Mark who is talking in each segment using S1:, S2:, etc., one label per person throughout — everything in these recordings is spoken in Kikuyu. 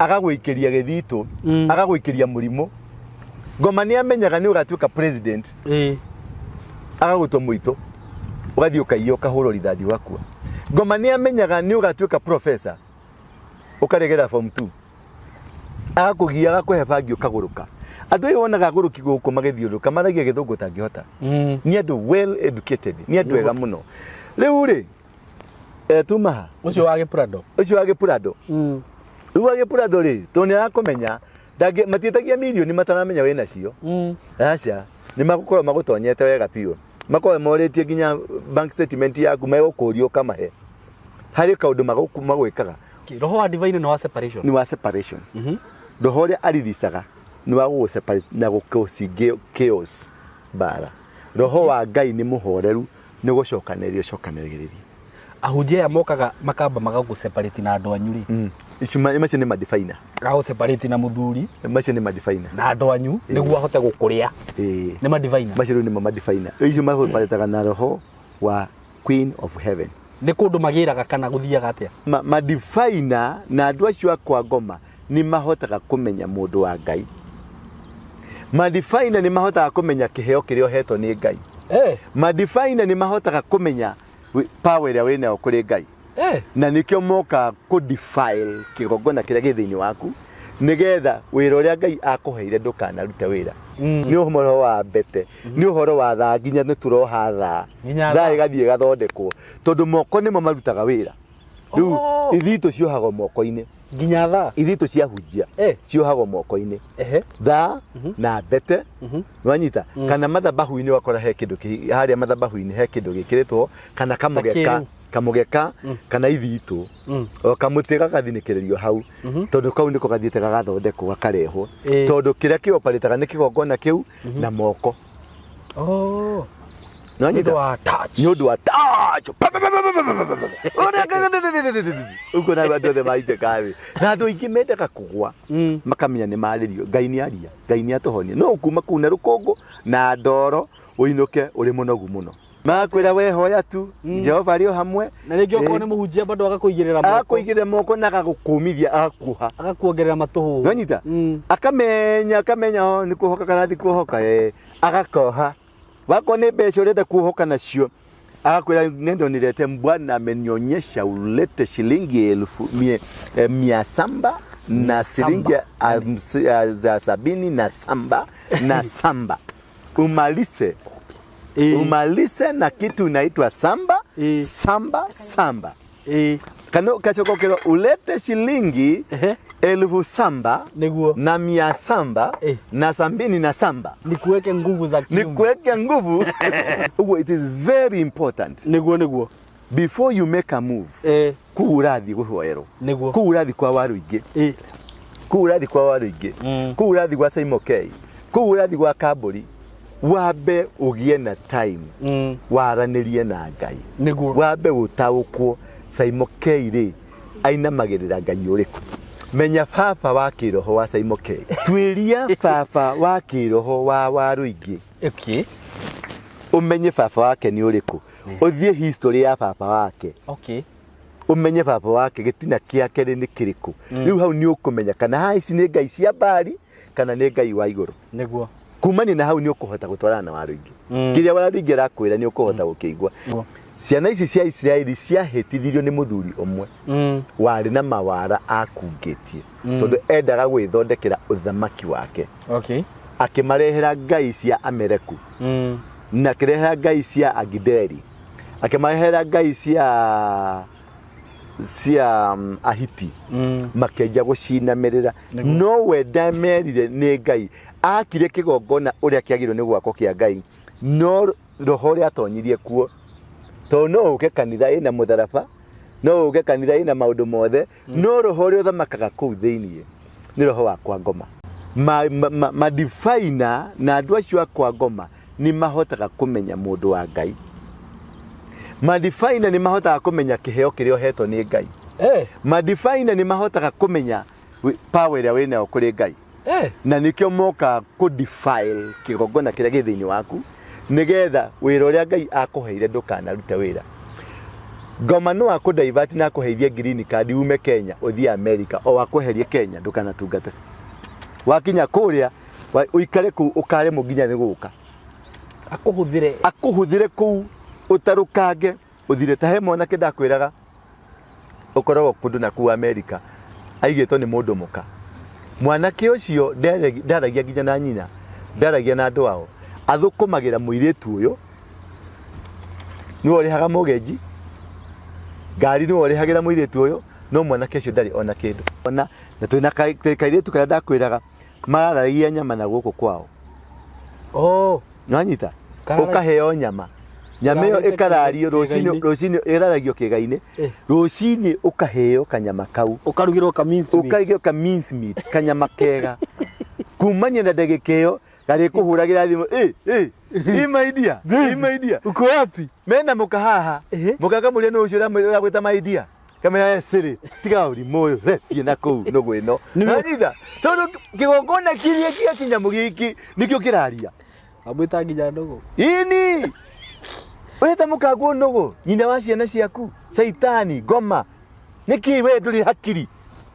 S1: Agagũikĩria gĩthitũ, agagũikĩria mũrimũ. Ngoma nĩ amenyaga nĩ ũgatuĩka president, agagũtua mũitũ, ũgathiĩ ũkaiya, ũkahũrwo rithathi, ũgakua. Ngoma nĩ amenyaga nĩ ũgatuĩka professor, ũkaregera form 2, agakũgia, agakũhe bangi, ũkagũrũka. Andũ aya wonaga agũrũki gũkũ magĩthiũrũrũka maragia gĩthũngũ ũtangĩhota. Nĩ andũ well educated, nĩ andũ ega mũno. Rĩu rĩ, tuma ha?
S2: Ũcio wa gĩpurado.
S1: Ũcio wa gĩpurado. Rĩu wa gĩpurado rĩ, tondũ nĩ arakũmenya, matiĩtagia mirioni mataramenya wĩ nacio. Aca, nĩ magũkorwo magũtonyete wega biũ, makorwo morĩtie nginya bank statement yaku, megũkũria ũkamahe. Harĩ kaũndũ magwĩkaga.
S2: Okay, roho wa divine nĩ wa separation.
S1: Nĩ wa separation. Roho ũrĩa ariricaga nĩ wa gũgũ separate na gũkũcinge chaos, mbara. Roho wa Ngai nĩ mũhoreru, nĩ gũcokanĩrĩria ũcokanĩrĩria.
S2: Ahunjia aya mokaga makamba magagũ separate na andũ anyu rĩ?
S1: Icio macio nĩ madefiner.
S2: Agagũ separate na mũthuri.
S1: Macio nĩ madefiner.
S2: Na andũ anyu nĩguo ahote gũkũrĩa. Nĩ madefiner.
S1: Macio rĩu nĩmo madefiner. Icio maseparataga na roho wa Queen of Heaven.
S2: Nĩ kũndũ magĩraga kana gũthiaga atĩa?
S1: Madefiner na andũ acio a kwa ngoma nĩ mahotaga kũmenya mũndũ wa Ngai. Madefiner nĩ mahotaga kũmenya kĩheo kĩrĩa ũhetwo nĩ Ngai. Madefiner nĩ mahotaga kũmenya power ĩrĩa wĩnayo kũrĩ Ngai. Na nĩkĩo mokaga kũ defile kĩgongona kĩrĩa gĩ thĩinĩ waku, nĩgetha wĩra ũrĩa Ngai akũheire ndũkanarute wĩra. Nĩ ũhoro wa mbete, nĩ ũhoro wa thaa, nginya nĩ tũroha thaa.
S2: Nginya
S1: thaa
S2: thaa.
S1: Ĩgathiĩ ĩgathondekwo, tondũ moko nĩmo marutaga wĩra. Rĩu ithitũ ciohagwo moko-inĩ.
S2: Nginya thaa.
S1: Ithitũ ciahunjia ciohagwo moko-inĩ. Thaa na mbete, wanyita, kana mathabahu-inĩ, wakora he kĩndũ harĩa mathabahu-inĩ he kĩndũ gĩkĩrĩtwo, kana kamũgeka.
S2: Kĩrĩu.
S1: Kamũgeka kana ithitũ, o kamũtĩ gagathinĩkĩrĩrio hau, tondũ kau nĩko gathiĩte gagathondekwo, gakarehwo, tondũ kĩrĩa kĩoparĩtaga nĩ kĩgongona kĩu na moko. Nĩwanyita?
S2: Nĩ ũndũ wa touch.
S1: Nĩ ũndũ wa touch. Pa, pa, pa, pa, pa, pa, pa, pa, pa. Ũguo na andũ othe maitĩka thĩ, na andũ aingĩ mendaga kũgwa, makamenya nĩ marĩrio, Ngai nĩ aria, Ngai nĩ atũhonia, no ũkuma kũu na rũkũngũ na ndoro, ũinũke ũrĩ mũnogu mũno. Magakwĩra we hoya tu, Jehova arĩ o hamwe.
S2: Na rĩngĩ okorwo nĩ mũhunjia bado agakũigĩrĩra moko.
S1: Agakũigĩrĩra moko na agagũkũmithia, agakuoha.
S2: Agakuongerera matũhũhũ.
S1: Nĩwanyita? Akamenya, akamenya, o nĩ kuohoka karathi kuohoka, agakoha. Wakorwo nĩ mbeca ũrenda kuohoka nacio, agakwĩra nendo nilete, Bwana amenionyesha ulete shilingi elfu 700 na shilingi za 77 na samba umalise, umalise na kitu inaitwa samba, samba samba, kana ukachokokero ulete shilingi 7,000 na 700 na 77.
S2: Nikuweke nguvu za kiume.
S1: Nikuweke nguvu. Ũguo it is very important
S2: Nĩguo.
S1: before you make a move, kũu ũrathiĩ kũhoerwo, kũu ũrathiĩ kwa Waruingĩ, kũu ũrathiĩ kwa Waruingĩ, kũu ũrathiĩ gwa Simon K, kũu ũrathiĩ gwa Kambũri, wambe ũgĩe na time, waranĩrie na Ngai, wambe ũtaũkwo Simon K rĩ ainamagĩrĩra Ngai ũrĩkũ. Menya baba wa kĩroho wa Simon K, tuĩria baba wa kĩroho wa Waruingĩ. Ũmenye baba wake nĩ ũrĩkũ, ũthiĩ history ya baba wake, ũmenye baba wake gĩtina kĩake rĩ nĩ kĩrĩkũ. Rĩu hau nĩ ũkũmenya kana haha ici nĩ ngai cia mbari kana nĩ Ngai wa igũrũ. Kumania na hau nĩ ũkũhota gũtwarana na Waruingĩ. Kĩrĩa Waruingĩ arakwĩra nĩ ũkũhota gũkĩigua. Ciana ici cia Isiraeli ciahĩtithirio nĩ mũthuri ũmwe warĩ na mawara akungĩtie, tondũ endaga gwĩthondekera ũthamaki wake. Akĩmarehera ngai cia Amereku, na akĩrehera ngai cia Agideri, akĩmarehera ngai cia Ahiti, makĩanjia gũcinamĩrĩra. No we ndamerire nĩ Ngai akire kĩgongona ũrĩa kĩagĩrĩirwo nĩ gwakwo kĩa Ngai, no roho ũrĩa atonyirie kuo, tondũ no ũke kanitha ĩna mũtharaba, no ũke kanitha ĩna maũndũ mothe, no roho ũrĩa ũthamakaga kũu thĩiniĩ nĩ roho wa kwa ngoma. Madifaina na andũ acio a kwa ngoma nĩ mahotaga kũmenya mũndũ wa Ngai. Madifaina nĩ mahotaga kũmenya kĩheo kĩrĩa ũhetwo nĩ Ngai. Madifaina nĩ mahotaga kũmenya power ĩrĩa wĩnayo kũrĩ Ngai. Na nĩkĩo mokaga kũ defile kĩgongona kĩrĩa gĩ thĩinĩ waku, nĩgetha wĩra ũrĩa Ngai akũheire ndũkanarute wĩra. Ngoma no akũ divert na akũheithie green card ume Kenya ũthiĩ America o akweherie Kenya ndũkanatungate. Wakinya kũrĩa ũikare kũu ũkaremwo nginya nĩ gũka.
S2: Akũhũthĩre.
S1: Akũhũthĩre kũu ũtarũkange ũthire. Ta he mwanake ndakwĩraga ũkoragwo kũndũ na kũu America aigĩtwo nĩ mũndũ mũka. Mwanake ũcio ndaragia nginya na nyina, ndaragia na andũ ao, athũkũmagĩra mũirĩtu ũyũ, nĩwe ũrĩhaga mũgenji, ngari nĩwe ũrĩhagĩra mũirĩtu ũyũ, no mwanake ũcio ndarĩ ona kĩndũ. Ona na twĩna kairĩtu karĩa ndakwĩraga mararagia nyama na gũkũ kwao.
S2: Oh.
S1: Nĩwanyita? Ũkaheo nyama. Nyama ĩyo ĩkarario rũcinĩ, rũcinĩ ĩraragio kĩga-inĩ, rũcinĩ ũkaheo kanyama kau.
S2: Ũkarugĩrwo ka mince meat.
S1: Ũkarugĩrwo ka mince meat, kanyama kega. Kumania na ndagĩka ĩyo garĩkũhũragĩra thimũ, ĩ ĩ ĩ my dear, ĩ my dear.
S2: Uko wapi?
S1: Mena mũka haha. Mũka akamũria nũ ũcio ũragwĩta my dear. Kamera ya siri, tiga ũrimũ ũyũ, we thiĩ na kũu nũgũ ĩno. Nĩwanyita? Tondũ kĩgongona kĩrĩa kĩa kĩnyamũ gĩkĩ nĩkĩo kĩraria.
S2: Amwĩta nginya nũgũ.
S1: Ĩni. Ũreta mũkanguo nũgũ, nyina wa ciana ciaku, caitani, ngoma. Nĩkĩ we ndũrĩ hakiri?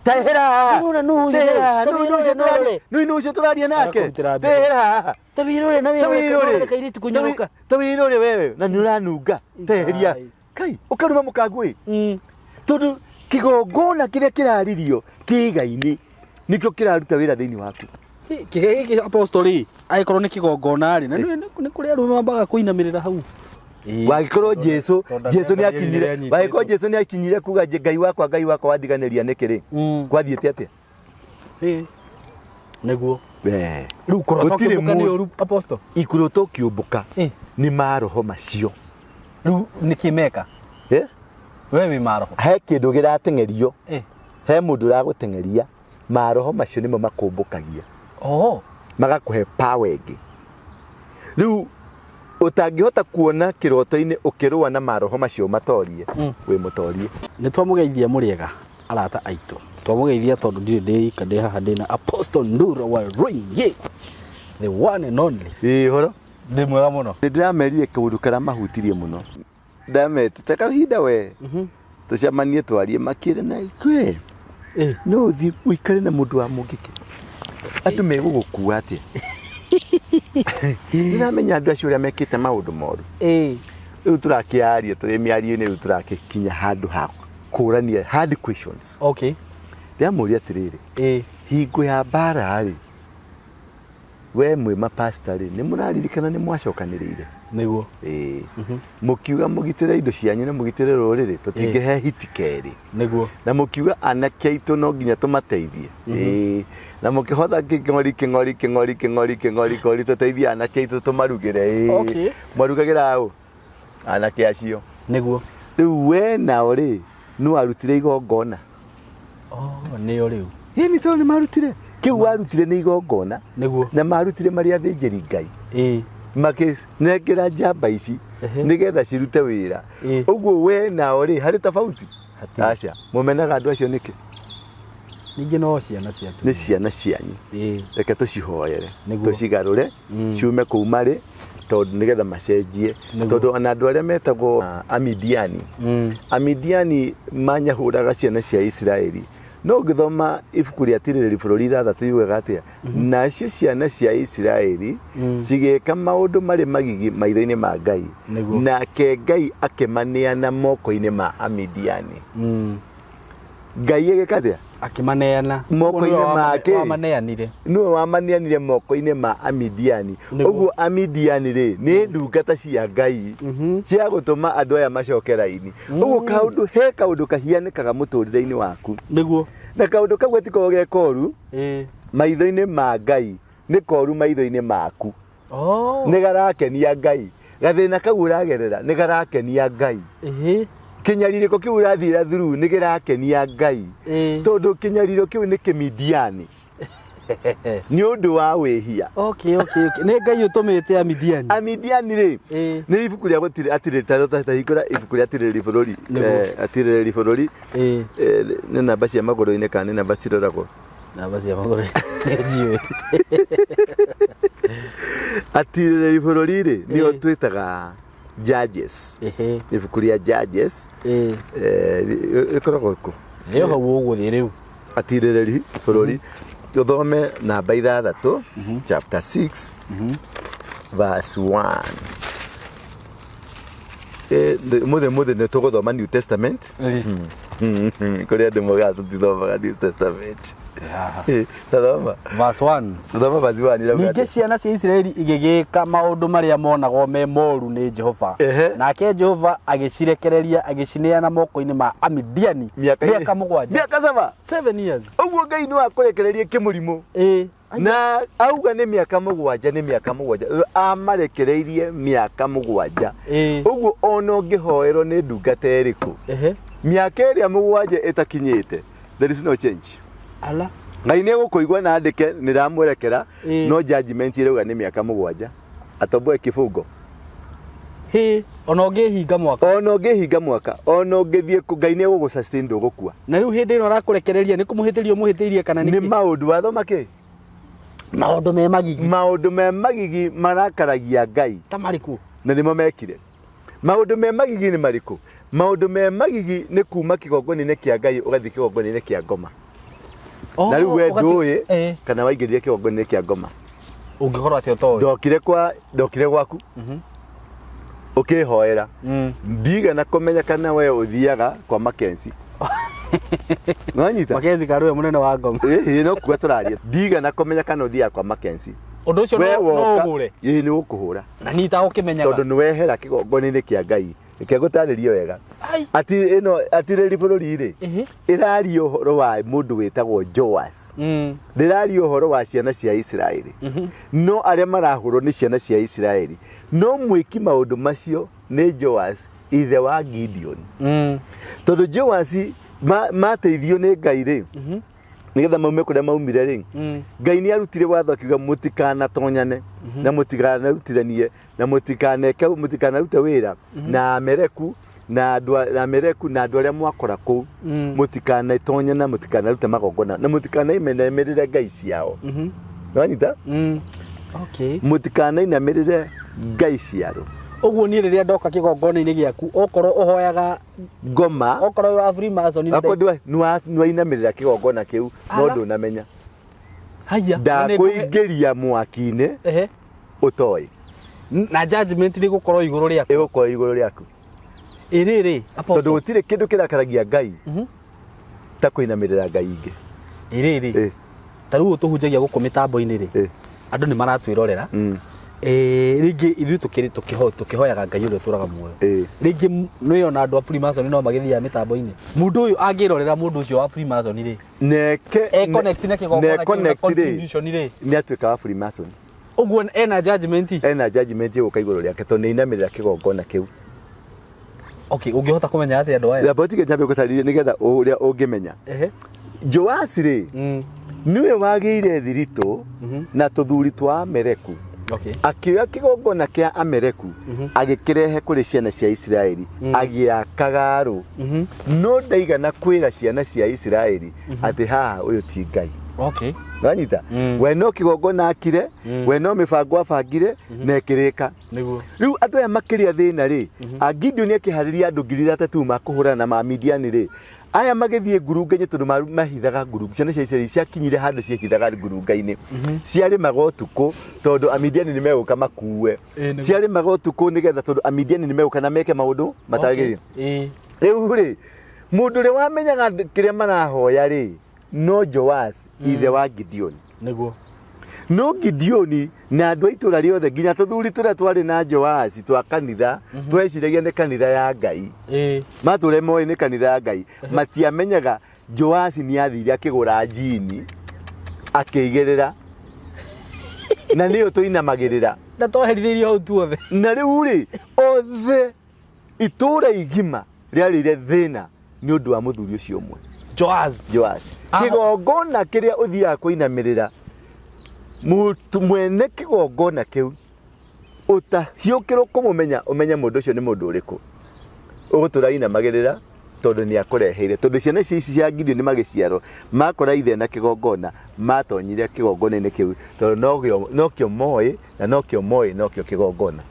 S1: Tehera haha. Tehera haha. Nũ ũcio tũraria nake? Tehera haha.
S2: Ta wĩrore na wĩrore kairĩtu kũnyoroka.
S1: Ta wĩrore wewe na nĩ ũranunga. Teheria. Kai, ũkaruma mũkanguo ĩ. Tondũ kĩgongona kĩrĩa kĩraririo kĩĩga-inĩ nĩkĩo kĩraruta wĩra thĩinĩ waku.
S2: Kĩga gĩkĩ apostle rĩ, angĩkorwo nĩ kĩgongona rĩ, na nĩ kũrĩ arũme mambaga kũinamĩrĩra hau.
S1: Wangĩkorwo Jesu, Jesu nĩ akinyire, wangĩkorwo Jesu nĩ akinyire kuga Ngai wakwa, Ngai wakwa wandiganĩria nĩkĩ rĩ, gwathiĩte atĩa?
S2: Nĩguo. Rĩu kũrota ũkĩũmbũka nĩ ũru apostle?
S1: Ikũrota ũkĩũmbũka nĩ maroho macio.
S2: Rĩu nĩkĩ meka? We wĩ maroho?
S1: He kĩndũ kĩrateng'erio, he mũndũ ũragũteng'eria, maroho macio nĩmo makũmbũkagia. Magakũhe power ĩngĩ. Rĩu ũtangĩhota kuona kĩroto-inĩ ũkĩrũa na maroho macio matorie, wĩ mũtorie.
S2: Nĩ twamũgeithia mũrĩega arata aitũ. Twamũgeithia tondũ ndirĩ ndĩ ika, ndĩ haha ndĩ na Apostle Ndura wa Rũingĩ, the one and only.
S1: Ĩĩ ũhoro?
S2: Ndĩ mwega mũno.
S1: Nĩ ndĩramerire kaũndũ karĩa mahutirie mũno. Ndametĩte kahinda we. Tũcemanie twarie makĩra na we. No ũthiĩ ũikare na mũndũ wa mũngĩkĩ. Andũ megũgũkua atĩa? Nĩramenya andũ acio ũrĩa mekĩte maũndũ moru. Rĩu tũrakĩaria tũrĩ mĩario-inĩ, rĩu tũrakĩkinya handũ ha kũrania hard questions. Ndĩramũria atĩrĩrĩ, hingo ya mbara rĩ, we mwĩ mapasta rĩ, nĩ mũraririkana nĩ mwacokanĩrĩire?
S2: Nĩguo.
S1: Mũkiuga mũgitĩre indo cianyu na mũgitĩre rũrĩrĩ, tũtingĩhe hiti kerĩ.
S2: Nĩguo.
S1: Na mũkiuga anake aitũ no nginya tũmateithie. Na mũkĩhotha kĩng'ori kĩng'ori kĩng'ori kĩng'ori kĩng'ori kĩng'ori tũteithie anake aitũ tũmarugĩre. Mwarugagĩra ũ? Anake acio.
S2: Nĩguo.
S1: Rĩu we nao rĩ, nũ warutire igongona?
S2: Oh, nĩo rĩu.
S1: Ĩni tondũ nĩ marutire. Kĩu warutire nĩ igongona.
S2: Nĩguo.
S1: Na marutire marĩ athĩnjĩri Ngai. Makĩnengera njamba ici nĩgetha cirute wĩra. Ũguo we nao rĩ, harĩ tofauti? Aca, mũmenaga andũ acio nĩkĩ?
S2: Ningĩ no ciana cianyu.
S1: Nĩ ciana cianyu. Reke tũcihoere, tũcigarũre, ciume kũu marĩ, tondũ nĩgetha macenjie. Tondũ ona andũ arĩa metagwo Amidiani, Amidiani manyahũraga ciana cia Isiraeli. No ũngĩthoma ibuku rĩa Tirĩrĩri bũrũri ithathatũ yugaga atĩa? Nacio ciana cia Isiraeli cigĩka maũndũ marĩ magigi maitho-inĩ ma Ngai. Nake Ngai akĩmaneana moko-inĩ ma Amidiani. Ngai agĩka atĩa?
S2: Akĩmaneana.
S1: Moko-inĩ make.
S2: Wamaneanire.
S1: Nĩwe wamaneanire moko-inĩ ma Amidiani. Ũguo Amidiani rĩ, nĩ ndungata cia Ngai cia gũtũma andũ aya macoke raini. Ũguo kaũndũ, he kaũndũ kahianĩkaga mũtũrĩre-inĩ waku.
S2: Nĩguo.
S1: Na kaũndũ kau gatikoragwo ge koru maitho-inĩ ma Ngai, nĩ koru maitho-inĩ maku. Nĩ garakenia Ngai. Gathĩna kau ũragerera nĩ garakenia Ngai. Kĩnyarirĩko kĩu ũrathiĩra through nĩ kĩrakenia Ngai. Tondũ kĩnyariro kĩu nĩ kĩmidiani. Nĩ ũndũ wa wĩhia.
S2: Nĩ Ngai ũtũmĩte Amidiani.
S1: Amidiani rĩ, nĩ ibuku rĩa gũtirĩ atirĩ ta hingũra ibuku rĩa Atirĩrĩri bũrũri. Atirĩrĩri bũrũri. Nĩ namba cia magũrũ-inĩ kana nĩ namba ciroragwo?
S2: Namba cia magũrũ-inĩ njũĩ.
S1: Atirĩrĩri bũrũri rĩ, nĩyo twĩtaga Judges. Ibuku rĩa Judges. Rĩkoragwo kũ?
S2: Rĩo hau ũgũthiĩ rĩu.
S1: Atirĩrĩri bũrũri. Ũthome namba 6, chapter 6, verse 1. Mũthĩ mũthĩ nĩ tũgũthoma New Testament. Kũrĩ andũ moigaga tũtithomaga New Testament. Tathoma.
S2: Verse 1.
S1: Thoma verse 1 ĩrauga
S2: Ningĩ
S1: atĩa?
S2: ciana cia Isiraeli igĩgĩka maũndũ marĩa monagwo me moru nĩ Jehova. Nake Jehova agĩcirekereria agĩcineana moko-inĩ ma Amidiani mĩaka 7.
S1: Mĩaka 7.
S2: 7 years.
S1: Ũguo Ngai no akũrekererie kĩmũrimũ. Na auga nĩ mĩaka 7, nĩ mĩaka 7. Amarekereirie mĩaka 7. Ũguo ona ũngĩhoerwo nĩ ndungata ĩrĩkũ, mĩaka ĩrĩa 7 ĩtakinyĩte, there is no change.
S2: Ala.
S1: Ngai nĩ egũkũigua na andĩke nĩ ndamwerekera, no judgment ĩrauga nĩ mĩaka 7. Atomboe kĩbungo.
S2: Hĩ, ona ũngĩhinga mwaka.
S1: Ona ũngĩhinga mwaka, ona ũngĩthiĩ kũ, Ngai nĩ egũgũ sustain, ndũgũkua.
S2: Na rĩu hĩndĩ ĩno arakũrekereria nĩ kũmũhĩtĩria ũmũhĩtĩirie kana
S1: nĩ
S2: nĩkĩ?
S1: Maũndũ wathoma kĩ?
S2: Maũndũ me magigi.
S1: Maũndũ me magigi marakaragia Ngai.
S2: Ta marĩkũ?
S1: Na nĩmo mekire. Maũndũ me magigi nĩ marĩkũ? Maũndũ me magigi nĩ kuma kĩgongona-inĩ kĩa Ngai ũgathiĩ kĩgongona-inĩ kĩa ngoma. Na rĩu we ndũĩ kana waingĩrire kĩgongona-inĩ kĩa ngoma.
S2: Ũngĩkorwo atĩ ũtoĩ.
S1: Ndokire gwaku. Ũkĩhoera. Ndigana kũmenya kana we ũthiaga kwa Mackenzie. Nwanyita?
S2: Mackenzie karũwe mũnene wa ngoma.
S1: Ĩĩ, no kuga tũraria. Ndigana kũmenya kana ũthiaga kwa Mackenzie.
S2: Ũndũ ũcio no ũhũre.
S1: Ĩĩ, nĩ ũkũhũra.
S2: Na niĩ itagũkĩmenyaga.
S1: Tondũ nĩ wehera kĩgongona-inĩ kĩa Ngai. Reke ngũtarĩrie wega. Ati ĩno atirĩri bũrũri rĩ, ĩraria ũhoro wa mũndũ wĩtagwo Joas. Ndĩraria ũhoro wa ciana cia Isiraeli. No arĩa marahũrwo nĩ ciana cia Isiraeli. No mwĩki maũndũ macio nĩ Joas, ithe wa Gideon. Tondũ Joas mateithio nĩ Ngai rĩ, nĩgetha maume kũrĩa maumire rĩ, Ngai nĩ arutire watho akiuga mũtikanatonyane na mũtikanarutithanie na mũtikaneke mũtikanarute wĩra na Amereku na andũ na Amereku na andũ arĩa mwakora kũu, mũtikanatonye na mũtikanarute magongona na mũtikanainamĩrĩre ngai ciao. Nĩwanyita? Mũtikanainamĩrĩre ngai ciao.
S2: Ũguo niĩ rĩrĩa ndoka kĩgongona-inĩ gĩaku, okorwo ũhoyaga
S1: ngoma,
S2: okorwo wa Freemason,
S1: okorwo nĩwainamĩrĩra kĩgongona kĩu, no ndũnamenya.
S2: Haya,
S1: ndakũingĩria mwaki-inĩ ũtoĩ.
S2: Na judgment nĩ gũkorwo igũrũ rĩaku.
S1: Ĩgũkorwo igũrũ rĩaku.
S2: Ĩrĩrĩ,
S1: tondũ gũtirĩ kĩndũ kĩrakaragia Ngai ta kũinamĩrĩra Ngai ingĩ.
S2: Ĩrĩrĩ, ta rĩu tũhunjagia gũkũ mĩtambo-inĩ rĩ, andũ nĩ maratwĩrorera. Rĩngĩ ithuĩ tũkĩhoyaga Ngai ũrĩa ũtũraga muoyo. Rĩngĩ nĩ ona andũ a Freemason no magĩthiaga mĩtambo-inĩ. Mũndũ ũyũ angĩrorera mũndũ ũcio wa Freemason rĩ,
S1: neke
S2: connect na kĩgongona kĩu na contribution rĩ,
S1: nĩ atuĩka wa Freemason.
S2: Ũguo ena judgment.
S1: Ena judgment ĩgũka igũrũ rĩake tondũ nĩ ainamĩrĩra kĩgongona kĩu.
S2: Okay, ũngĩhota kũmenya atĩa andũ aya?
S1: Ramba ũtige nyambe gũtarĩria nĩgetha ũrĩa ũngĩmenya. Joasi rĩ, nĩwe wagĩire thiritũ na tũthuri twa Amereku. Akĩoya kĩgongona kĩa Amereku agĩkĩrehe kũrĩ ciana cia Isiraeli, agĩaka garũ. No ndaigana kwĩra ciana cia Isiraeli atĩ haha ũyũ ti Ngai. Wanyita? We no kĩgongona akire, we no mĩbango abangire na ĩkĩrĩka. Rĩu andũ aya makĩrĩa thĩna rĩ, Gideon akĩharĩria andũ 3,000 ma kũhũrana na Mamidiani rĩ, aya magĩthiĩ ngurunga-inĩ tondũ mahithaga ngurunga. Ciana cia Isiraeli ciakinyire handũ ciehithaga ngurunga-inĩ. Ciarĩmaga ũtukũ tondũ Amidiani nĩ megũka makue. Ciarĩmaga ũtukũ nĩgetha tondũ Amidiani nĩ megũka na meke maũndũ matagĩrĩire. Rĩu rĩ, mũndũ ũrĩa wamenyaga kĩrĩa marahoya rĩ, no Joas, ithe wa Gideon. No Gideoni na andũ a itũũra rĩothe nginya tũthuri tũrĩa twarĩ na Joasi twa kanitha, tweciragia nĩ kanitha ya Ngai. Matũre moĩ nĩ kanitha ya Ngai. Matiamenyaga Joasi nĩ athire akĩgũra njini akĩigĩrĩra. Na nĩyo tũinamagĩrĩra.
S2: Na twaherithĩirio hau tuothe.
S1: Na rĩu rĩ, othe itũũra igima rĩarĩire thĩna nĩ ũndũ wa mũthuri ũcio ũmwe.
S2: Joas.
S1: Joas. Kĩgongona kĩrĩa ũthiaga kũinamĩrĩra, mwene kĩgongona kĩu ũtahiũkĩrwo kũmũmenya, ũmenye mũndũ ũcio nĩ mũndũ ũrĩkũ. Ũgũtũra inamagĩrĩra tondũ nĩ akũreheire. Tondũ ciana ici cia Gideon magĩciarwo, makora ithe na kĩgongona, matonyire kĩgongona-inĩ kĩu tondũ nokĩo moĩ na nokĩo moĩ nokĩo kĩgongona.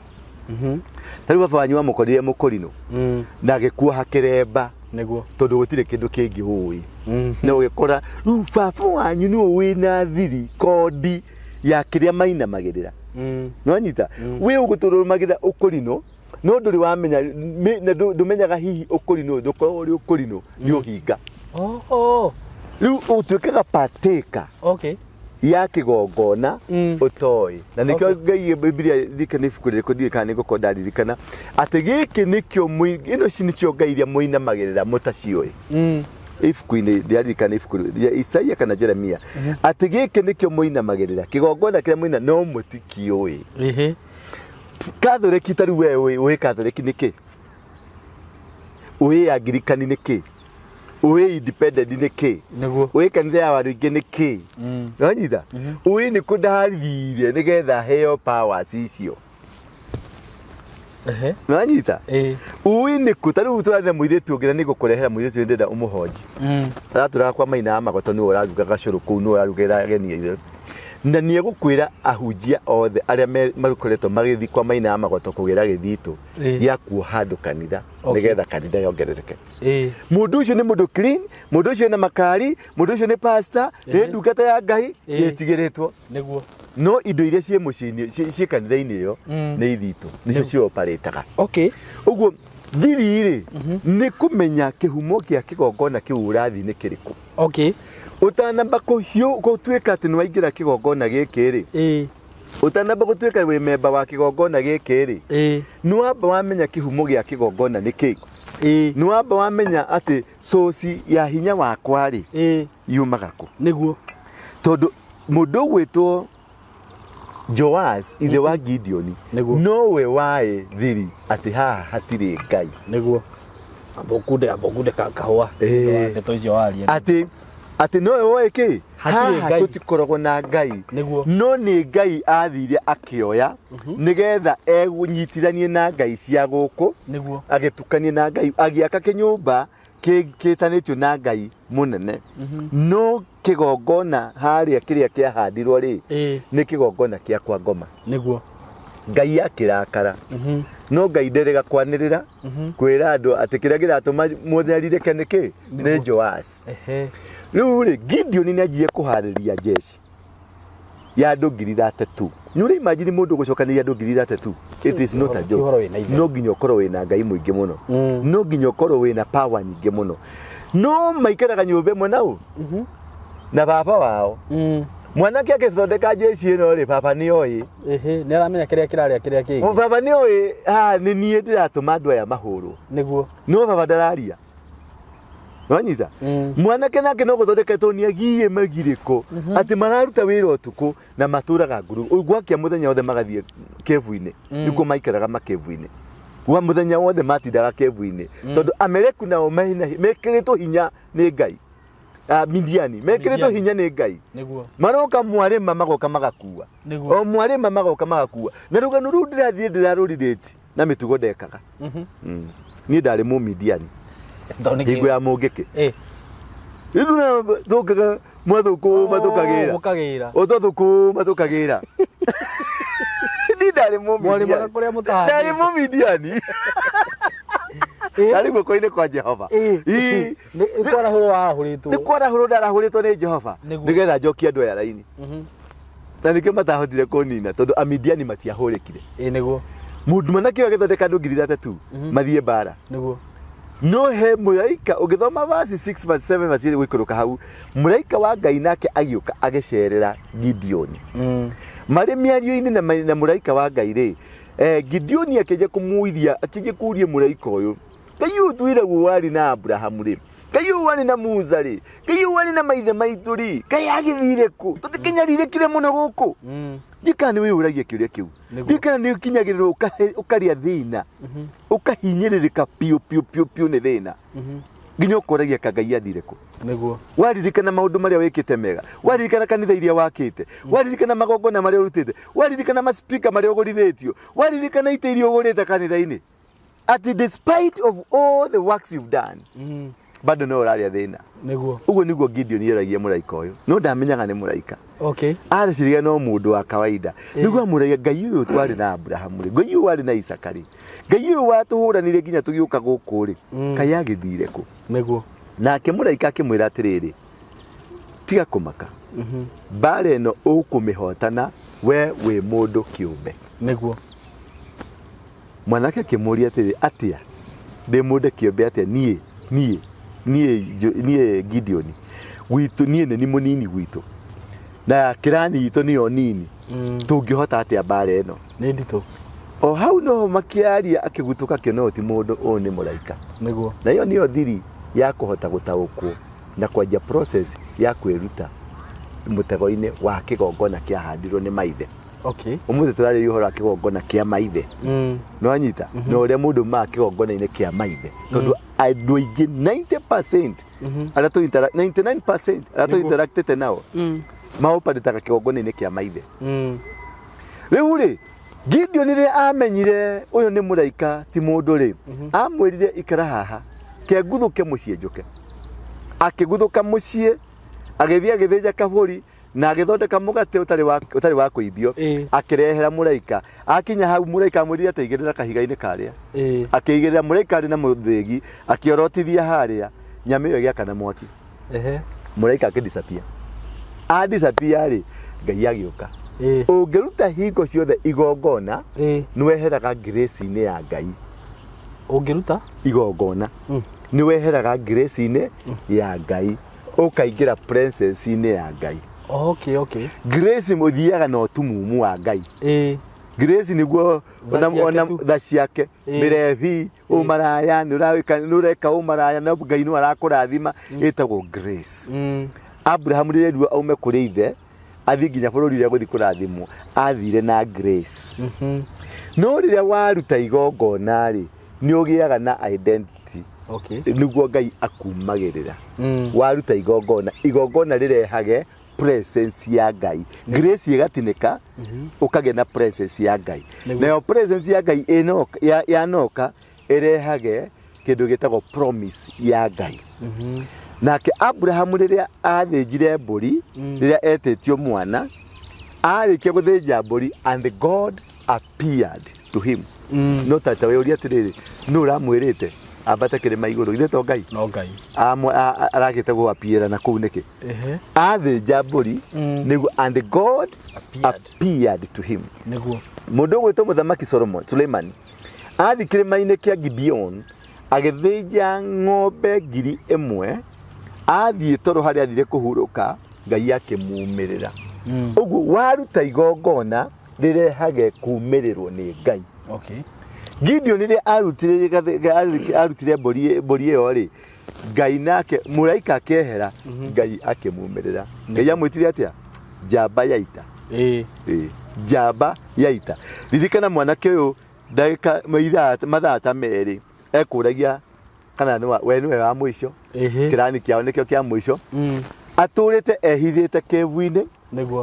S1: Ta rĩu baba wanyu wamũkorire mũkũrinũ na agĩkuoha kĩremba tondũ gũtirĩ kĩndũ kĩngĩ ũĩ. Na ũgĩkora rĩu baba wanyu nĩwe wĩna thiri kondi ya kĩrĩa mainamagĩrĩra. Nĩwanyita? Wĩ ũgũtũrũmagĩrĩra ũkũrinũ no ndũrĩ wamenya na ndũmenyaga hihi ũkũrinũ ũyũ ndũkoragwo ũrĩ ũkũrinũ, nĩ ũhinga. Rĩu ũtuĩkaga partaker ya kĩgongona ũtoĩ. Na nĩkĩo Ngai Bibilia ndike nĩ ibuku rĩrĩkũ ndiũĩ kana nĩngũkorwo ndaririkana atĩ gĩkĩ nĩkĩo ĩno ici nĩcio ngai iria mũinamagĩrĩra mũtaciũĩ. Ibuku-inĩ ndiaririkana ibuku rĩa Isaia kana Jeremia atĩ gĩkĩ nĩkĩo mũinamagĩrĩra kĩgongona kĩrĩa mũina no mũtikĩũĩ. Kathoreki ta rĩu we ũĩ Kathoreki nĩkĩ? Ũĩ Angirikani nĩkĩ? Ũĩ Independent nĩkĩ? Ũĩ kanitha ya Waruinge nĩkĩ? Wanyita? Ũĩ nĩ kũ ndathire nĩgetha heo powers icio? Wanyita? Ũĩ nĩ kũ ta rĩu tũrarĩ na mũirĩtu ũngĩ na nĩngũkũrehera mũirĩtu ũyũ ndĩrenda ũmũhonji. Aratũraga kwa Maina wa Magoto nĩwe ũraruga gacũrũ kũu nĩwe ũrarugĩra ageni aitũ. Na nĩ egũkwĩra ahunjia othe arĩa makoretwo magĩthiĩ kwa Maina wa Magoto kũgĩra gĩthitũ gĩa kuoha andũ kanitha nĩgetha kanitha yongerereke. Mũndũ ũcio nĩ mũndũ clean, mũndũ ũcio ena makari, mũndũ ũcio nĩ pastor, nĩ ndungata ya Ngai ĩtigĩrĩtwo. No indo iria ciĩ mũciĩ-inĩ, ciĩ kanitha-inĩ ĩyo nĩ ithitũ, nĩcio cioparĩtaga. Ũguo thiri rĩ, nĩ kũmenya kĩhumo kĩa kĩgongona kĩu ũrathiĩ nĩ kĩrĩkũ. Ũtanamba gũtuĩka atĩ nĩ waingĩra kĩgongona gĩkĩ rĩ, ũtanamba gũtuĩka wĩ memba wa kĩgongona gĩkĩ rĩ, nĩ wamba wamenya kĩhumo gĩa kĩgongona nĩ kĩ. Nĩ wamba wamenya atĩ source ya hinya wakwa rĩ, yumaga kũ. Tondũ mũndũ ũgwĩtwo Joas ithe wa Gideoni nowe waĩ thiri atĩ haha hatirĩ Ngai.
S2: Ambokunde kahũa. Ndeto icio waria.
S1: Atĩ nowe woĩ kĩ? Haha tũtikoragwo na Ngai. No nĩ Ngai athire akĩoya nĩgetha enyitithanie na Ngai cia gũkũ. Agĩtukanie na Ngai, agĩaka kĩnyũmba kĩtanĩtio na Ngai mũnene. No kĩgongona harĩa kĩrĩa kĩahandirwo rĩ, nĩ kĩgongona kĩa kwa ngoma. Ngai akĩrakara. No Ngai nderega kwanĩrĩra kwĩra andũ atĩ kĩrĩa kĩratũma mũnyarirĩke nĩ kĩ? Nĩ Joas. Rĩu rĩ, Gideoni nĩ anjirie kũharĩria jeshi ya andũ 32,000. Nĩ ũrĩ imagine mũndũ gũcokanĩria andũ 32,000? It is not a joke. No nginya ũkorwo wĩna Ngai mũingĩ mũno. No nginya ũkorwo wĩna power nyingĩ mũno. No maikaraga nyũmba ĩmwe nau na baba wao. Mwanake agĩthondeka jeshi ĩno rĩ, baba nĩ oĩ.
S2: Nĩ aramenya kĩrĩa kĩrarĩa kĩrĩa kĩngĩ.
S1: Baba nĩ oĩ haha nĩ niĩ ndĩratũma andũ aya mahũrwo. No baba ndararia. Wanyita? Mwanake nake no gũthondeketwo nĩ agiĩ magirĩko atĩ mararuta wĩra ũtukũ na matũraga nguru. Gwakia mũthenya wothe magathiĩ kebu-inĩ. Nĩkuo maikaraga makebu-inĩ. Gwa mũthenya wothe matindaga kebu-inĩ. Tondũ Ameleku nao mekĩrĩtwo hinya nĩ Ngai. Midiani mekĩrĩtwo hinya nĩ Ngai. Maroka mwarĩma magoka magakua. O mwarĩma magoka magakua. Na rũgano rũu ndĩrathiĩ ndĩrarũrirĩti na mĩtugo ndekaga. Niĩ ndarĩ Mũmidiani. Hingo ya Mũngĩkĩ. Rĩu na tũkaga mwathũkũma tũkagĩra. O twathũkũma tũkagĩra. Niĩ ndarĩ Mũmidiani. Ndarĩ Mũmidiani. Ndarĩ guoko-inĩ kwa Jehova.
S2: Nĩ kwarahũrwo warahũrĩtwo.
S1: Nĩ kwarahũrwo ndarahũrĩtwo nĩ Jehova. Nĩgetha njokie andũ aya raini. Na nĩkĩo matahotire kũnina tondũ Amidiani matiahũrĩkire. Mũndũ mwanake ũyũ agĩthondeka andũ 32,000 mathiĩ mbara. No he mũraika ũgĩthoma verse 6 verse 7 verse 8 gũikũrũka hau, mũraika wa Ngai nake agĩũka agĩcerera Gideoni. Marĩ mĩario-inĩ na mũraika wa Ngai rĩ, Gideoni akĩnja kũmũiria, akĩnja kũria mũraika ũyũ, Ngai ũyũ twĩragwo warĩ na Abrahamu rĩ, Ngai ũyũ warĩ na Musa rĩ, Ngai ũyũ warĩ na maithe maitũ rĩ, Ngai agĩthire kũ? Tũtikĩnyarirĩkire mũno gũkũ. Ndiũĩ kana nĩ wĩyũragia kĩũria kĩu. Ndiũĩ kana nĩ ũkinyagĩrĩrwo ũkarĩa thĩna, ũkahinyĩrĩrĩka biũ biũ biũ biũ nĩ thĩna. Nginya ũkoragia ka Ngai athire kũ. Waririkana maũndũ marĩa wĩkĩte mega, waririkana kanitha iria wakĩte, waririkana magongona marĩa ũrutĩte, waririkana maspika marĩa ũgũrithĩtio, waririkana itĩ iria ũgũrĩte kanitha-inĩ. At despite of all the works you've done, Bado no ũrarĩa thĩna.
S2: Nĩguo.
S1: Ũguo nĩguo Gideon eragia mũraika ũyũ, no ndamenyaga nĩ mũraika. Areciria no mũndũ wa kawaida. Nĩguo amũragia, Ngai ũyũ twarĩ na Abrahamu rĩ, Ngai ũyũ warĩ na Isaka rĩ, Ngai ũyũ watũhũranire nginya tũgĩũka gũkũ rĩ, kaĩ agĩthire kũ?
S2: Nĩguo.
S1: Nake mũraika akĩmwĩra atĩrĩrĩ, tiga kũmaka, mbara ĩno ũkũmĩhotana we wĩ mũndũ kĩũmbe.
S2: Nĩguo.
S1: Mwanake akĩmũria atĩrĩ, atĩa? Ndĩ mũndũ kĩũmbe atĩa niĩ, niĩ, niĩ, niĩ Gideoni? Gwitũ niĩ nĩ ni mũnini gwitũ, na kĩrani itũ nĩyo nini, tũngĩhota atĩa mbara ĩno?
S2: Nĩ nditũ.
S1: O hau noho makĩaria, akĩgutũka akĩona ũyũ ti mũndũ, ũyũ nĩ mũraika.
S2: Nĩguo.
S1: Na ĩyo nĩyo thiri ya kũhota gũtaũkwo na kwanjia process ya kwĩruta mũtego-inĩ wa kĩgongona kĩahandirwo nĩ maithe. Ũmũthĩ tũrarĩria ũhoro wa kĩgongona kĩa maithe. Nĩwanyita? Na ũrĩa mũndũ umaga kĩgongona-inĩ kĩa maithe, tondũ andũ aingĩ 90% arĩa tũ 99% arĩa tũ interactĩte nao maoparĩtaga kĩgongona-inĩ kĩa maithe. Rĩu rĩ, Gideon rĩrĩa amenyire ũyũ nĩ mũraika ti mũndũ rĩ, amwĩrire ikara haha, ke nguthũke mũciĩ njũke. Akĩguthũka mũciĩ, agĩthiĩ agĩthĩnja kabũri na agĩthondeka mũgate ũtarĩ wa ũtarĩ wa kũimbio, akĩrehera mũraika. Akinya hau mũraika amwĩrire atĩ igĩrĩra kahiga-inĩ karĩa. Akĩigĩrĩra, mũraika arĩ na mũthĩgi, akĩorotithia harĩa, nyama ĩyo ĩgĩakana mwaki. Mũraika akĩdisappear. A disappear rĩ, Ngai agĩũka. Ũngĩruta hingo ciothe igongona, nĩweheraga grace-inĩ ya Ngai.
S2: Ũngĩruta
S1: igongona, nĩweheraga grace-inĩ ya Ngai, ũkaingĩra presence-inĩ ya Ngai. Grace mũthiaga na ũtumumu wa Ngai. Grace nĩguo
S2: Tha ciake tu.
S1: Tha ciake, mĩrebi, ũmaraya, nĩ ũreka ũmaraya na Ngai no arakũrathima, ĩtagwo grace. Abraham rĩrĩa erirwo aume kũrĩ ithe athiĩ nginya bũrũri ũrĩa gũthiĩ kũrathimwo, athire na grace. No rĩrĩa waruta igongona rĩ, nĩ ũgĩaga na identity. Nĩguo Ngai akumagĩrĩra. Waruta igongona, igongona rĩrehage presence ya Ngai. Grace ĩgatinĩka, ũkagĩa na presence ya Ngai. Nayo presence ya Ngai yanoka ĩrehage kĩndũ gĩtagwo promise ya Ngai. Nake Abrahamu rĩrĩa athĩnjire mbũri, rĩrĩa etĩtio mwana, arĩkia gũthĩnja mbũri, and God appeared to him. No tata we ũria atĩrĩrĩ, nũ ũramwĩrĩte ambate kĩrĩma igũrũ? Ithe to Ngai?
S2: No Ngai.
S1: Arakĩte gũapiĩra na kũu nĩkĩ? Athĩnja mbũri nĩguo, and God
S2: Appeared.
S1: appeared to him.
S2: Nĩguo.
S1: Mũndũ ũgwĩtwo mũthamaki Solomon, Suleiman, athiĩ kĩrĩma-inĩ kĩa Gibeon agĩthĩnja ng'ombe 1000, athiĩ toro harĩa athire kũhurũka, Ngai akĩmumĩrĩra. Ũguo waruta igongona rĩrehage kumĩrĩrwo nĩ Ngai. Gideon rĩrĩa arutire mbũri ĩyo rĩ, Ngai nake mũraika akĩehera, Ngai akĩmumĩrĩra. Ngai amwĩtire atĩa? Njamba ya ita. Njamba ya ita. Ririkana mwanake ũyũ ndagĩka mathaa ta merĩ ekũragia kana we nĩwe wa mũico, kĩrani kĩao nĩkĩo kĩa mũico. Atũrĩte ehithĩte kĩvu-inĩ,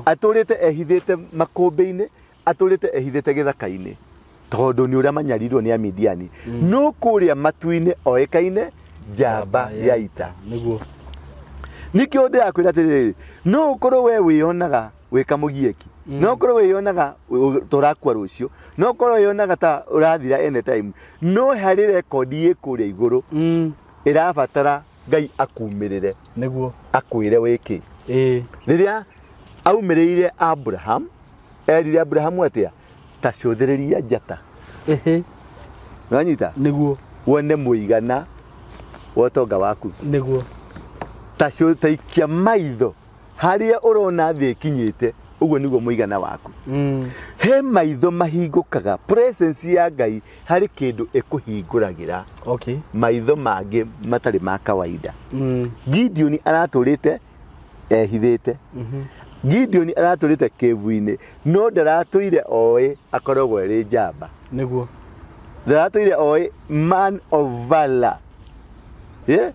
S1: atũrĩte ehithĩte makũmbĩ-inĩ, atũrĩte ehithĩte gĩthaka-inĩ, tondũ nĩ ũrĩa manyarirwo nĩ Amidiani. No kũrĩa matu-inĩ oĩkaine njamba ya ita.
S2: Nĩguo.
S1: Nĩkĩo ndĩrakwĩra atĩrĩrĩ, no ũkorwo we wĩyonaga wĩ kamũgieki, no ũkorwo wĩyonaga ta ũrakua rũciũ, no ũkorwo wĩyonaga ta ũrathira anytime, no harĩ rekondi ĩ kũrĩa igũrũ ĩrabatara Ngai akumĩrĩre.
S2: Nĩguo.
S1: Akwĩre wĩkĩ. Rĩrĩa aumĩrĩire Abraham, erire Abrahamu atĩa? Ta cũthĩrĩria njata. Nĩwanyita?
S2: Nĩguo.
S1: Wone mũigana wa ũtonga waku.
S2: Nĩguo.
S1: Ta ikia maitho harĩa ũrona thĩ ĩkinyĩte, ũguo nĩguo mũigana waku. He maitho mahingũkaga, presence ya Ngai harĩ kĩndũ ĩkũhingũragĩra. Maitho mangĩ matarĩ ma kawaida. Gideon aratũrĩte ehithĩte. Gideon aratũrĩte kĩvu-inĩ, no ndaratũire oĩ akoragwo arĩ njamba.
S2: Nĩguo.
S1: Ndaratũire oĩ man of valor. Yeah?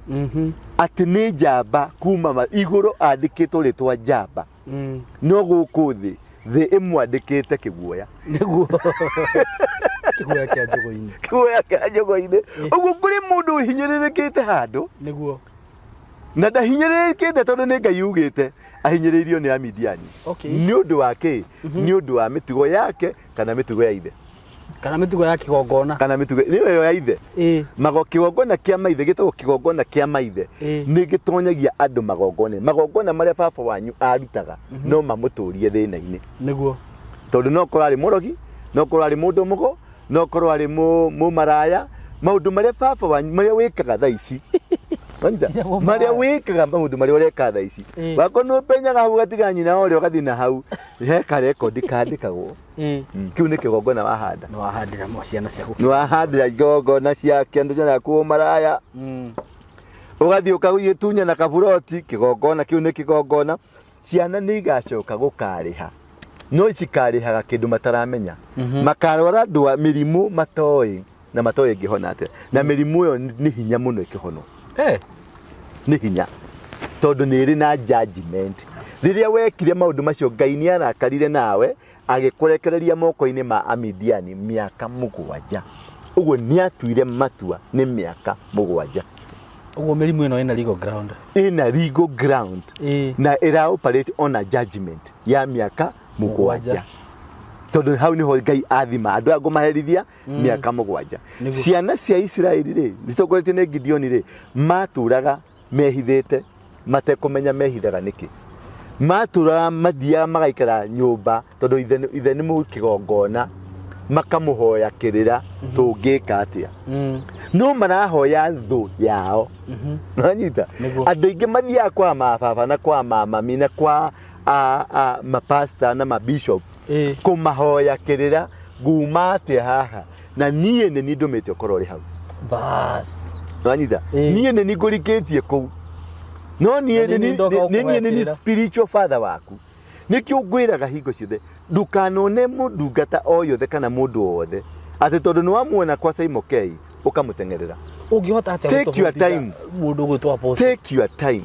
S1: Atĩ nĩ njamba kuma igũrũ andĩkĩtwo rĩtwa njamba. No gũkũ thĩ, thĩ ĩmwandĩkĩte kĩguoya.
S2: Nĩguo. Kĩguoya kĩa njũgũ-inĩ.
S1: Kĩguoya kĩa njũgũ-inĩ. Ũguo kũrĩ mũndũ ũhinyĩrĩrĩkĩte handũ.
S2: Nĩguo.
S1: Na ndahinyĩrĩrĩkĩte tondũ nĩ Ngai ugĩte ahinyĩrĩirio nĩ Amidiani. Nĩ ũndũ wa kĩ? Nĩ ũndũ wa mĩtugo yake kana mĩtugo ya ithe.
S2: Kana mĩtugo ya kĩgongona.
S1: Kana mĩtugo nĩyo ĩyo ya ithe. Mago kĩgongona kĩa maithe gĩtagwo kĩgongona kĩa maithe. Nĩ gĩtonyagia andũ magongona. Magongona marĩa baba wanyu arutaga no mamũtũrie thĩna-inĩ.
S2: Nĩguo.
S1: Tondũ no korwo arĩ mũrogi, no korwo arĩ mũndũ mũgo, no korwo arĩ mũmaraya, maũndũ marĩa baba wanyu marĩa wĩkaga thaa ici. Wanyita? Marĩa wĩkaga maũndũ marĩa ũreka thaa ici. Wakorwo nĩ ũpenyaga hau ũgatiga nyina ũrĩa ũgathiĩ na hau, he karekondi kandĩkagwo. Kĩu nĩ kĩgongona wahanda.
S2: Nĩ wahandĩra ciana ciaku.
S1: Nĩ wahandĩra igongona cia kĩanda ciaku ũmaraya. Ũgathiĩ ũkagĩtunya na kaburoti, kĩgongona kĩu nĩ kĩgongona. Ciana nĩ igacoka gũkarĩha no cikarĩhaga kĩndũ mataramenya. Makarwara ndwa mĩrimũ matoĩ na matoĩ ĩngĩhona atĩa, na mĩrimũ ĩyo nĩ hinya mũno ĩkĩhonwo. Nĩ hinya tondũ nĩ ĩrĩ na judgment. Rĩrĩa wekire maũndũ macio Ngai nĩ arakarire nawe agĩkũrekereria moko-inĩ ma Amidiani mĩaka 7. Ũguo nĩ atuire matua nĩ mĩaka 7.
S2: Ũguo mĩrimũ ĩno ĩna legal ground.
S1: Ĩna legal ground. Na ĩra operate on a judgment ya mĩaka 7. Tondũ hau nĩho Ngai athima andũ aya ngũmaherithia mĩaka 7. Ciana cia Isiraeli rĩ, citongoretio nĩ Gideoni rĩ, matũraga mehithĩte matekũmenya mehithaga nĩkĩ. Matũraga mathiaga magaikara nyũmba tondũ ithe nĩ mũkĩgongona, makamũhoya kĩrĩra tũngĩka atĩa. No marahoya thũ yao. Nĩwanyita? Andũ aingĩ mathiaga kwa mababa na kwa mamami na kwa mapasta na mabishop kũmahoya kĩrĩra nguma atĩa haha, na niĩ nĩ niĩ ndũmĩte ũkorwo ũrĩ hau.
S2: Bas.
S1: Nĩwanyita? Niĩ nĩ niĩ ngũrikĩtie kũu. No niĩ
S2: Na
S1: nĩ
S2: nĩ niĩ ndoka
S1: niĩ
S2: gũkũhoya
S1: nĩ niĩ
S2: kĩrĩra.
S1: spiritual father waku. Nĩkĩo ngwĩraga hingo ciothe ndũkanone mũndungata o yothe kana mũndũ o wothe atĩ tondũ nĩ wamuona kwa Simon K ũkamũteng'erera.
S2: Ũngĩhota atĩa
S1: Take your
S2: gũtũbundithia
S1: time.
S2: mũndũ ũgwĩtwo apostle?
S1: Take your time.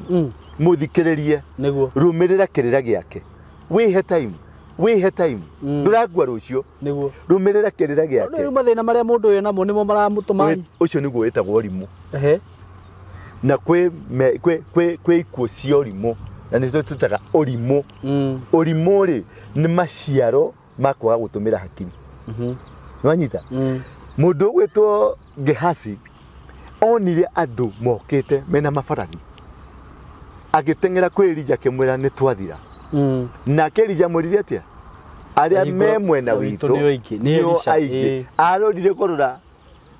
S1: Mũthikĩrĩrie.
S2: Nĩguo.
S1: Rũmĩrĩra kĩrĩra gĩake. Wĩhe time. Wĩhe time. Ndũrakua rũciũ.
S2: Nĩguo.
S1: Rũmĩrĩra kĩrĩra gĩake.
S2: Rĩu mathĩna marĩa mũndũ ũyũ namo nĩmo maramũtũma.
S1: Ũcio nĩguo wĩtagwo ũrimũ. Na kwĩ ikuũ cia ũrimũ, na nĩcio twĩtaga ũrimũ. Ũrimũ rĩ, nĩ maciaro ma kwaga gũtũmĩra hakiri. Nĩwanyita? Mũndũ ũgwĩtwo Gehazi onire andũ mokĩte mena mabarathi, agĩteng'era kwĩ Elija akĩmwĩra nĩ twathira. Nake Elija amwĩrire atĩa? Arĩa me mwena witũ nĩo aingĩ. Arorire kũrora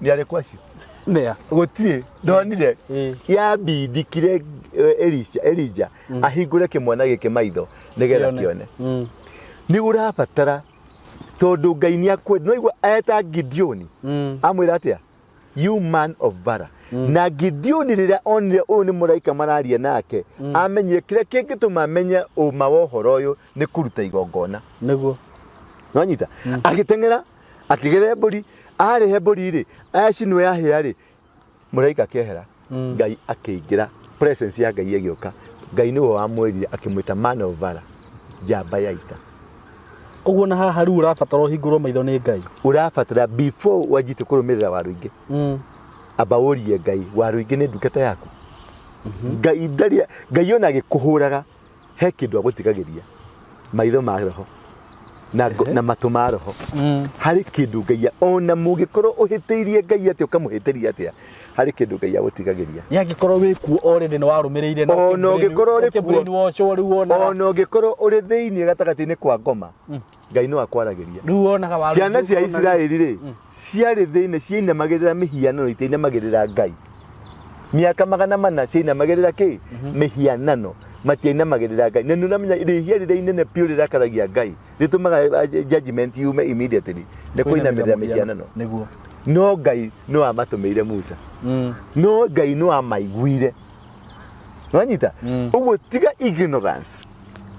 S1: nĩ arĩkũ acio?
S2: Mea.
S1: Gũtirĩ, ndonire. Yambindikire Elija ahingũre kĩmwana gĩkĩ maitho nĩgetha kĩone. Nĩ ũrabatara tondũ Ngai nĩ akwenda. No igua eta Gideoni. Amwĩra atĩa? You man of valor. Na Gideoni rĩrĩa onire ũyũ nĩ mũraika mararia nake, amenyire kĩrĩa kĩngĩtũma amenye ũma wa ũhoro ũyũ nĩ kũruta igongona.
S2: Nĩguo.
S1: Nĩwanyita? Agĩteng'era, akĩgerera mbũri, arĩhe mbũri rĩ, acinwo yahĩa rĩ, mũraika akĩehera. Ngai akĩingĩra, presence ya Ngai ĩgĩũka. Ngai nĩwe wamwĩrire akĩmwĩta man of valor, njamba ya ita.
S2: Ũguo na haha rĩu ũrabatara ũhingũrwo maitho nĩ Ngai.
S1: Ũrabatara before wanjite kũrũmĩrĩra Waruinge. Amba ũrie Ngai, Waruinge nĩ ndungata yaku. Ngai ndarĩ, Ngai ona agĩkũhũraga he kĩndũ agũtigagĩria maitho ma roho na matũ ma roho. Harĩ kĩndũ Ngai ona mũngĩkorwo ũhĩtĩirie Ngai atĩa ũkamũhĩtĩria atĩa, harĩ kĩndũ Ngai agũtigagĩria.
S2: Nĩ angĩkorwo wĩ kuo already nĩ warũmĩrĩire na
S1: Ona ũngĩkorwo ũrĩ kuo.
S2: ũkĩ-brainwash-wo rĩu wonaga.
S1: Ona ũngĩkorwo ũrĩ thĩinĩ gatagatĩ-inĩ kwa ngoma, Ngai no akwaragĩria.
S2: Rĩu wonaga waru
S1: Ciana cia
S2: wonaga-
S1: Isiraeli rĩ, ciarĩ thĩinĩ ciainamagĩrĩra mĩhianano itiainamagĩrĩra Ngai. Mĩaka 400 ciainamagĩrĩra kĩ? Mĩhianano. Matiainamagĩrĩra Ngai. Na nĩ ũramenya rĩhia rĩrĩa inene biũ rĩrakaragia Ngai, rĩtũmaga judgment yume immediately, nĩ kũinamĩrĩra mĩhianano.
S2: Nĩguo.
S1: No Ngai no amatũmĩire Musa. No Ngai no amaiguire. Nĩwanyita? Ũguo tiga ignorance.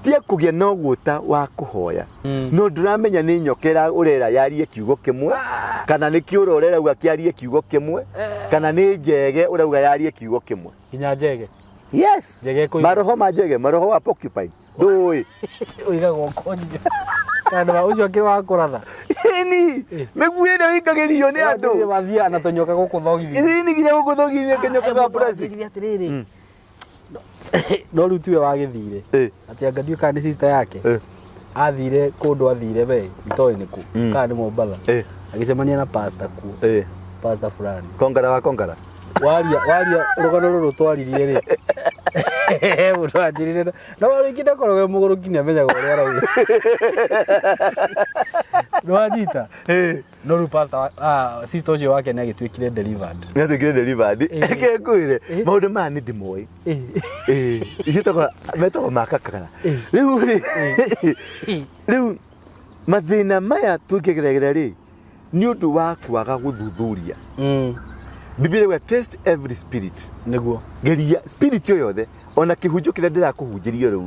S1: Tiga kũgĩa na ũgũta wa kũhoya. No ndũramenya nĩ nyoka ũrera yarie kiugo kĩmwe, kana nĩ kĩũra ũrerauga kĩarie kiugo kĩmwe, kana nĩ njege ũrauga yarie kiugo kĩmwe.
S2: Nginya njege.
S1: Yes.
S2: Njege ĩkũiga.
S1: Maroho ma njege, maroho wa porcupine. Ndũĩ.
S2: Ũigagwo konjio. Kana wa ũcio akĩrĩ wa kũratha.
S1: Ĩni, mĩguĩ ĩrĩa ĩikagĩrio nĩ andũ.
S2: Wathiaga na tũnyoka gũkũ thogithi.
S1: Ĩni nginya gũkũ thogithi kĩnyoka ga plastic.
S2: Atĩrĩrĩ. No rĩu tiwe wagĩthire. Atĩ anga ndiũĩ kana nĩ sister yake. Athire kũndũ athire we itoĩ nĩ kũ. Kana nĩ Mombatha. Agĩcemania na pastor kuo. Pastor fulani.
S1: Kongara wa kongara.
S2: Waria waria rũgano rũrũ twaririe rĩ. Mũndũ anjĩrire na warĩki ndakoragwo e mũgũrũki nĩ amenyaga ũrĩa arauga. Nĩ wanyita? No rĩu pastor sister ũcio wake nĩ agĩtuĩkire delivered.
S1: Nĩ atuĩkire delivered. Reke ngwĩre maũndũ maya nĩ ndĩmoĩ. Ciĩtagwo metagwo makakara. Rĩu rĩ rĩu mathĩna maya tũngĩgeragĩra rĩ nĩ ũndũ wa kwaga gũthuthuria. Biblia ĩrauga test every spirit.
S2: Nĩguo.
S1: Geria spirit o yothe ona kĩhunjio kĩrĩa ndĩrakũhunjĩria rĩu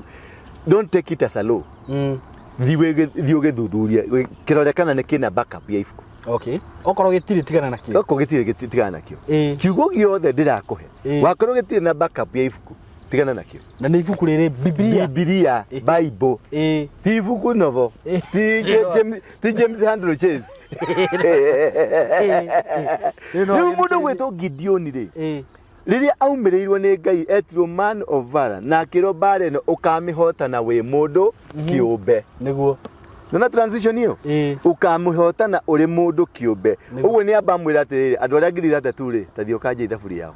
S1: don't take it as a law. Thiĩ ũgĩthuthurie kĩrore kana nĩ kĩna backup ya ibuku.
S2: Okay. Okorwo gĩtirĩ tigana nakĩo.
S1: Okorwo gĩtirĩ tigana nakĩo. Kiugo gĩothe ndĩrakũhe wakorwo gĩtirĩ na backup ya ibuku tigana nakĩo.
S2: Na nĩ ibuku rĩrĩ Biblia.
S1: Biblia, Bible. Ti ibuku novel. Ti James, ti James Handle Chase. Rĩu mũndũ gwĩtwo Gideon rĩ, rĩrĩa aumĩrĩirwo nĩ Ngai etirwo man of valor na akĩrwo mbara ĩno ũkamĩhotana wĩ mũndũ kĩũmbe.
S2: Nĩguo.
S1: Nona transition ĩyo? Ũkamĩhotana ũrĩ mũndũ kĩũmbe. Ũguo nĩ amba amwĩra atĩrĩrĩ, andũ arĩa 3,000 rĩ, ta thiĩ ũkanjie ithabu rĩao.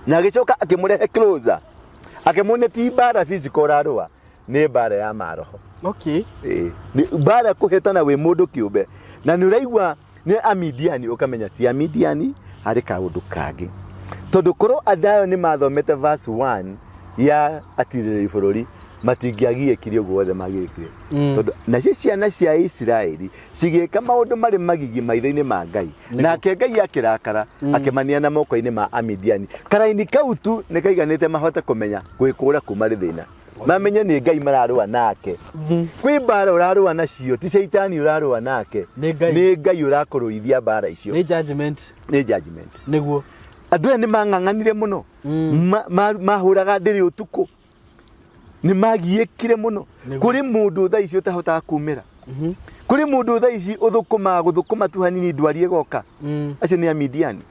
S1: Na agĩcoka akĩmũrehe closer. Akĩmuonia ti mbara physical ũrarũa, nĩ mbara ya maroho.
S2: Okay.
S1: Nĩ mbara kũhetana wĩ mũndũ kĩũmbe. Na nĩ ũraigua nĩ Amidiani, ũkamenya ti Amidiani, harĩ kaũndũ kangĩ. Tondũ korwo andũ aya nĩ mathomete verse 1 ya atirĩrĩri bũrũri, matingĩagiĩkire ũguo wothe magiĩkire. Tondũ nacio ciana cia Isiraeli cigĩka maũndũ marĩ magigi maitho-inĩ ma Ngai. Nake Ngai akĩrakara, akĩmaneana moko-inĩ ma Amidiani. Karaini kau tu nĩ kaiganĩte mahote kũmenya gwĩkũra kuma rĩ thĩna. Mamenye nĩ Ngai mararũa nake. Kwĩ mbara ũrarũa nacio, ti caitani ũrarũa nake.
S2: Nĩ Ngai.
S1: Nĩ Ngai ũrakũrũithia mbara icio.
S2: Nĩ judgment.
S1: Nĩ judgment.
S2: Nĩguo.
S1: Andũ aya nĩ mang'ang'anire mũno. Mahũraga ndĩrĩ ũtukũ. Nĩ magiĩkire mũno. Kũrĩ mũndũ thaa ici ũtahotaga kumĩra. Kũrĩ mũndũ thaa ici ũthũkũmaga gũthũkũma tu hanini ndwari ĩgoka. Acio nĩ Amidiani.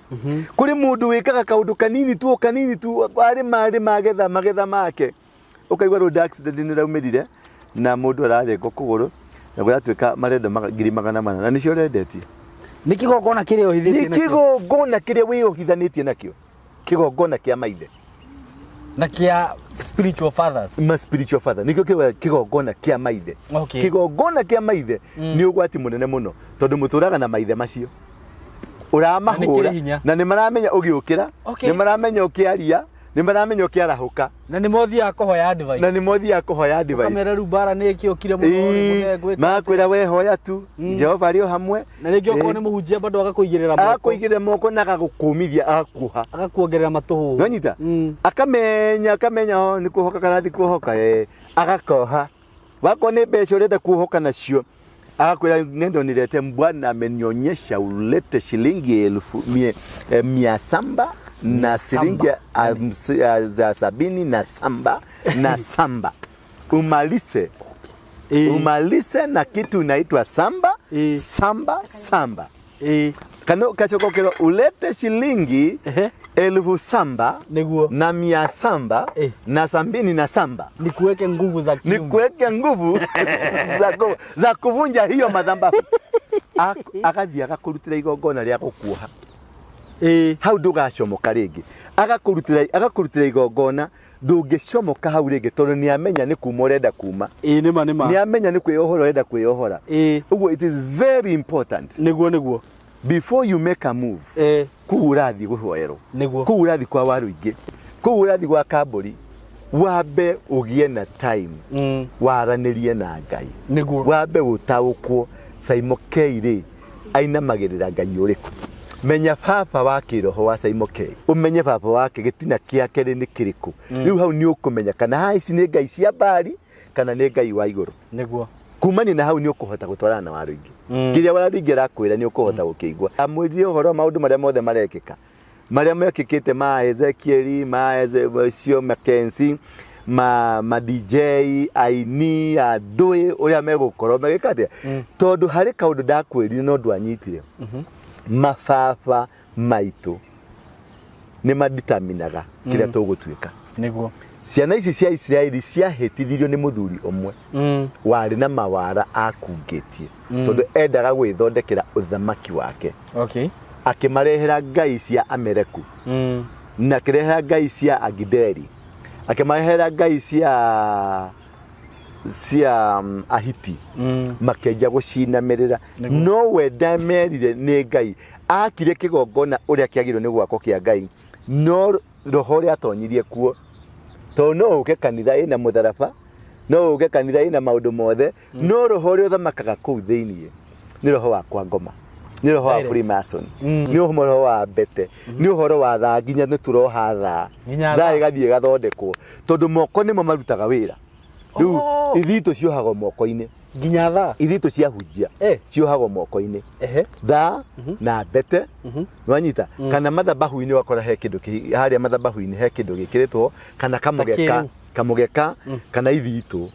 S1: Kũrĩ mũndũ wĩkaga kaũndũ kanini tu o kanini tu arĩma arĩma agetha magetha make. Ũkaigua road accident nĩ ĩraumĩrire na mũndũ ararengwo kũgũrũ na gũratuĩka marenda 400,000 na nĩcio ũrendetie.
S2: Nĩ kĩgongona kĩrĩa ũhithĩtie
S1: Nĩ kĩgongona kĩrĩa wĩyohithanĩtie nakĩo. Kĩgongona kĩa maithe.
S2: Na kĩa spiritual fathers.
S1: Ma spiritual father. Nĩkĩo kĩgongona kĩa maithe.
S2: Okay.
S1: Kĩgongona kĩa maithe nĩ ũgwati mũnene mũno tondũ mũtũraga na maithe macio. Ũramahũra na nĩ maramenya ũgĩũkĩra, nĩ maramenya ũkĩaria, nĩ maramenya ũkĩarahũka.
S2: Na nĩ mothiaga kũhoya advice.
S1: Na nĩ mothiaga kũhoya advice.
S2: Ũkamera rĩu mbara nĩ ĩkĩũkire mũno.
S1: Magakwĩra we hoya tu, Jehova arĩ o hamwe.
S2: Na rĩngĩ okorwo nĩ mũhunjia bado agakũigĩrĩra moko.
S1: Agakũigĩrĩra moko na agagũkũmithia, agakuoha.
S2: Agakuongerera matũhũhũ.
S1: Nĩwanyita? Akamenya, akamenya o nĩ kuohoka karathi kuohoka, agakoha. Wakorwo nĩ mbeca ũrenda kuohoka nacio, agakwĩra nenda nilete, Bwana amenionyesha ulete shilingi elfu mia saba na shilingi za sabini na saba na saba. Umalise. Umalise na kitu inaitwa samba, samba, samba. Kana ukachokokero ulete shilingi 7,000
S2: Niguo.
S1: na mia saba na sabini na saba.
S2: Nikuweke nguvu za kiume.
S1: Nikuweke nguvu za kuvunja hiyo madhabahu. Akathi agakurutira igongona rĩa gũkuoha. Hau ndũgacomoka rĩngĩ. Agakurutira igongona ndũngĩcomoka hau rĩngĩ tondũ nĩamenya nĩ kuma ũrenda kuma.
S2: Nĩma, nĩma.
S1: Nĩamenya nĩ kwĩyohora ũrenda kwĩyohora. Ũguo it is very important.
S2: Nĩguo, nĩguo.
S1: Before you make a move, kũu ũrathiĩ kũhoerwo.
S2: Nĩguo.
S1: Kũu ũrathiĩ kwa Waruingĩ. Kũu ũrathiĩ gwa Kambũri. Wambe ũgĩe na time. Waranĩrie na Ngai.
S2: Nĩguo.
S1: Wambe ũtaũkwo Saimo K rĩ ainamagĩrĩra Ngai ũrĩkũ. Menya baba wa kĩroho wa Saimo K. Ũmenye baba wake gĩtina kĩake rĩ nĩ kĩrĩkũ. Rĩu hau nĩ ũkũmenya kana haha ici nĩ Ngai cia mbari kana nĩ Ngai wa igũrũ.
S2: Nĩguo.
S1: Kumania na hau nĩ ũkũhota gũtwarana na Waruingĩ. Kĩrĩa Waruingĩ arakwĩra nĩ ũkũhota gũkĩigua. Amwĩrire ũhoro maũndũ marĩa mothe marekĩka. Marĩa mekĩkĩte ma Ezekiel, ma Ezekiel Mackenzie, ma DJ, aini, andũ ũrĩa megũkorwo magĩka atĩa. Tondũ harĩ kaũndũ ndakwĩrire no ndwanyitire. Mababa maitũ Nĩ maditaminaga kĩrĩa tũgũtuĩka.
S2: Nĩguo.
S1: Ciana ici cia Isiraeli ciahĩtithirio nĩ mũthuri ũmwe warĩ na mawara akungĩtie, tondũ endaga gwĩthondekera ũthamaki wake. Akĩmarehera ngai cia Amereku, na akĩrehera ngai cia Agideli, akĩmarehera ngai cia Ahiti, makĩanjia gũcinamĩrĩra. No we ndamerire nĩ Ngai akire kĩgongona ũrĩa kĩagĩrĩirwo nĩ gwakwo kĩa Ngai, no roho ũrĩa atonyirie kuo, tondũ no ũke kanitha ĩna mũtharaba, no ũke kanitha ĩna maũndũ mothe, no roho ũrĩa ũthamakaga kũu thĩiniĩ nĩ roho wa kwa ngoma, nĩ roho wa
S2: Direct.
S1: Freemason, nĩ ũhoro wa mbete, nĩ ũhoro wa thaa, nginya nĩ tũroha thaa.
S2: Nginya
S1: thaa
S2: thaa.
S1: ĩgathiĩ ĩgathondekwo, tondũ moko nĩmo marutaga wĩra. Rĩu ithitũ ciohagwo moko-inĩ.
S2: Nginya thaa.
S1: Ithitũ ciahunjia ciohagwo moko-inĩ. Thaa na mbete, nwanyita, kana mathabahu-inĩ ũgakora he kĩndũ harĩa mathabahu-inĩ he kĩndũ gĩkĩrĩtwo, kana kamũgeka,
S2: kĩrĩu.
S1: Kamũgeka kana ithitũ,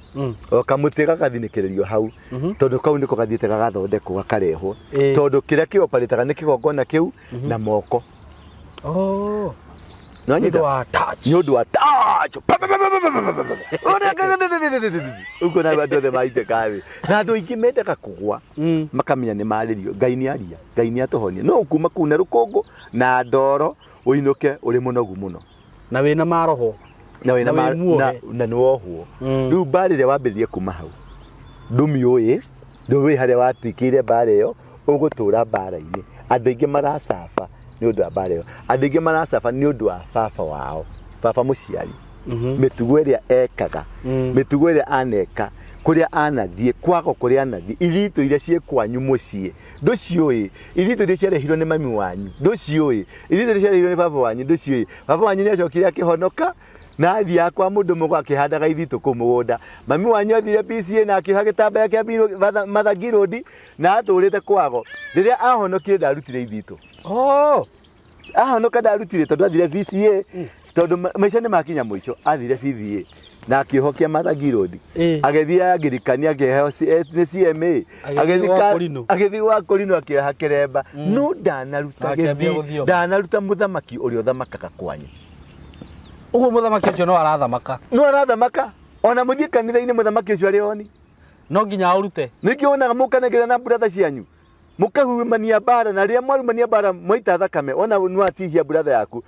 S1: o kamũtĩ gagathinĩkĩrĩrio hau, tondũ kau nĩko gathiĩte gagathondekwo gakarehwo, tondũ kĩrĩa kĩoparĩtaga nĩ kĩgongona kĩu na moko. Nwanyita?
S2: Nĩ ũndũ wa touch.
S1: Nĩ ũndũ wa touch. Pa, pa, pa, pa, pa, pa, pa, pa, pa. Ũguo na andũ othe maitĩka thĩ, na andũ aingĩ mendaga kũgwa, makamenya nĩ marĩrio, Ngai nĩ aria, Ngai nĩ atũhonia, no kuma kũu na rũkũngũ na ndoro ũinũke ũrĩ mũnogu mũno.
S2: Na wĩna maroho.
S1: Na wĩna
S2: Na wĩ muohe.
S1: Na nĩ wohwo. Rĩu mbara ĩrĩa wambĩrĩria kuma hau ndũmĩũĩ, ndũĩ harĩa watuĩkĩire mbara ĩyo, ũgũtũra mbara-inĩ. Andũ aingĩ maracaba nĩ ũndũ wa mbara ĩyo, andũ aingĩ maracaba nĩ ũndũ wa baba wao, baba mũciari, mĩtugo ĩrĩa ekaga, mĩtugo ĩrĩa aneka, kũrĩa anathiĩ kwago, kũrĩa anathiĩ, ithitũ iria ciĩ kwanyu mũciĩ ndũciũĩ, ithitũ iria ciarehirwo nĩ mami wanyu ndũciũĩ, ithitũ iria ciarehirwo nĩ baba wanyu ndũciũĩ. Baba wanyu nĩ acokire akĩhonoka na athiaga kwa mũndũ mũgo akĩhandaga ithitũ kũu mũgũnda. Mami wanyu athire PCA na akĩoha gĩtambaya kĩa Mathangi Road na atũrĩte kwago. Rĩrĩa ahonokire ndarutire ithitũ. Ahonoka ndarutire tondũ athire PCA, tondũ maica nĩ makinya mũico, athire PCA na akĩhokia Mathangi Road. Agĩthiĩ Angirikani akĩheo nĩ CMA.
S2: Agĩthiĩ
S1: Agĩthiĩ
S2: gwa Kũrinũ.
S1: Agĩthiĩ gwa Kũrinũ akĩoha kĩremba, no ndanaruta
S2: Akĩambia
S1: gĩthii,
S2: gũthioma.
S1: Ndanaruta mũthamaki ũrĩa ũthamakaga kwanyu.
S2: Ũguo mũthamaki ũcio no arathamaka.
S1: No arathamaka ona mũthiĩ kanitha-inĩ, mũthamaki ũcio arĩ oni.
S2: No nginya aũrute.
S1: Nĩkĩo wonaga mũkanagĩra na buratha cianyu, mũkahurumania mbara, na rĩrĩa mwarumania mbara mwaita thakame, ona nĩwatihia buratha yaku,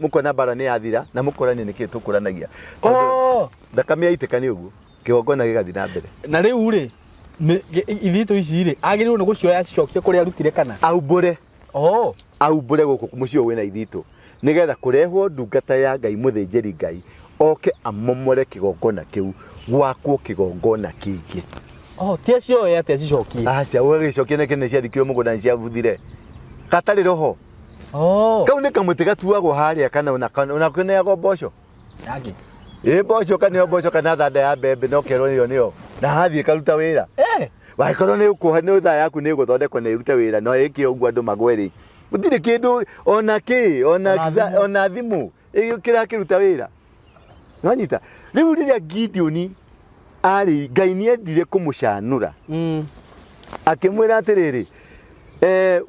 S1: mũkona mbara nĩ yathira na mũkorania nĩkĩ tũkũranagia. Tondũ thakame yaitĩka nĩ ũguo kĩgongona gĩgathiĩ na mbere.
S2: Na rĩu rĩ, ithitũ ici rĩ, agĩrĩirwo nĩ gũcioya acicokie kũrĩa arutire kana?
S1: Aumbũre. Aumbũre gũkũ mũciĩ ũyũ wĩna ithitũ, nĩgetha kũrehwo ndungata ya Ngai, mũthĩnjĩri Ngai oke amomore kĩgongona kĩu, gwakwo kĩgongona kĩngĩ.
S2: Oh, ti acioe atĩ acicokie.
S1: Aca, ũgagĩcokia nĩkĩ? Nĩ ciathikirwo mũgũnda, nĩ ciabuthire, gatarĩ roho. Kau nĩ kamũtĩ gatuagwo harĩa, kana ona kĩneagwo mboco.
S2: Yangĩ.
S1: Ĩ mboco, kana mboco kana thanda ya mbembe, no kerwo ĩyo nĩyo na hathiĩ karuta wĩra. Wangĩkorwo nĩ ũkuoha nĩ thaa yaku nĩ ĩgũthondekwo na ĩrute wĩra, no ĩke ũguo andũ magwe rĩ, gũtirĩ kĩndũ ona kĩ ona
S2: Ona thimũ.
S1: Ona thimũ kĩrakĩruta wĩra, nwanyita. Rĩu rĩrĩa Gideoni arĩ, Ngai nĩ endire kũmũcanũra, akĩmwĩra atĩrĩrĩ,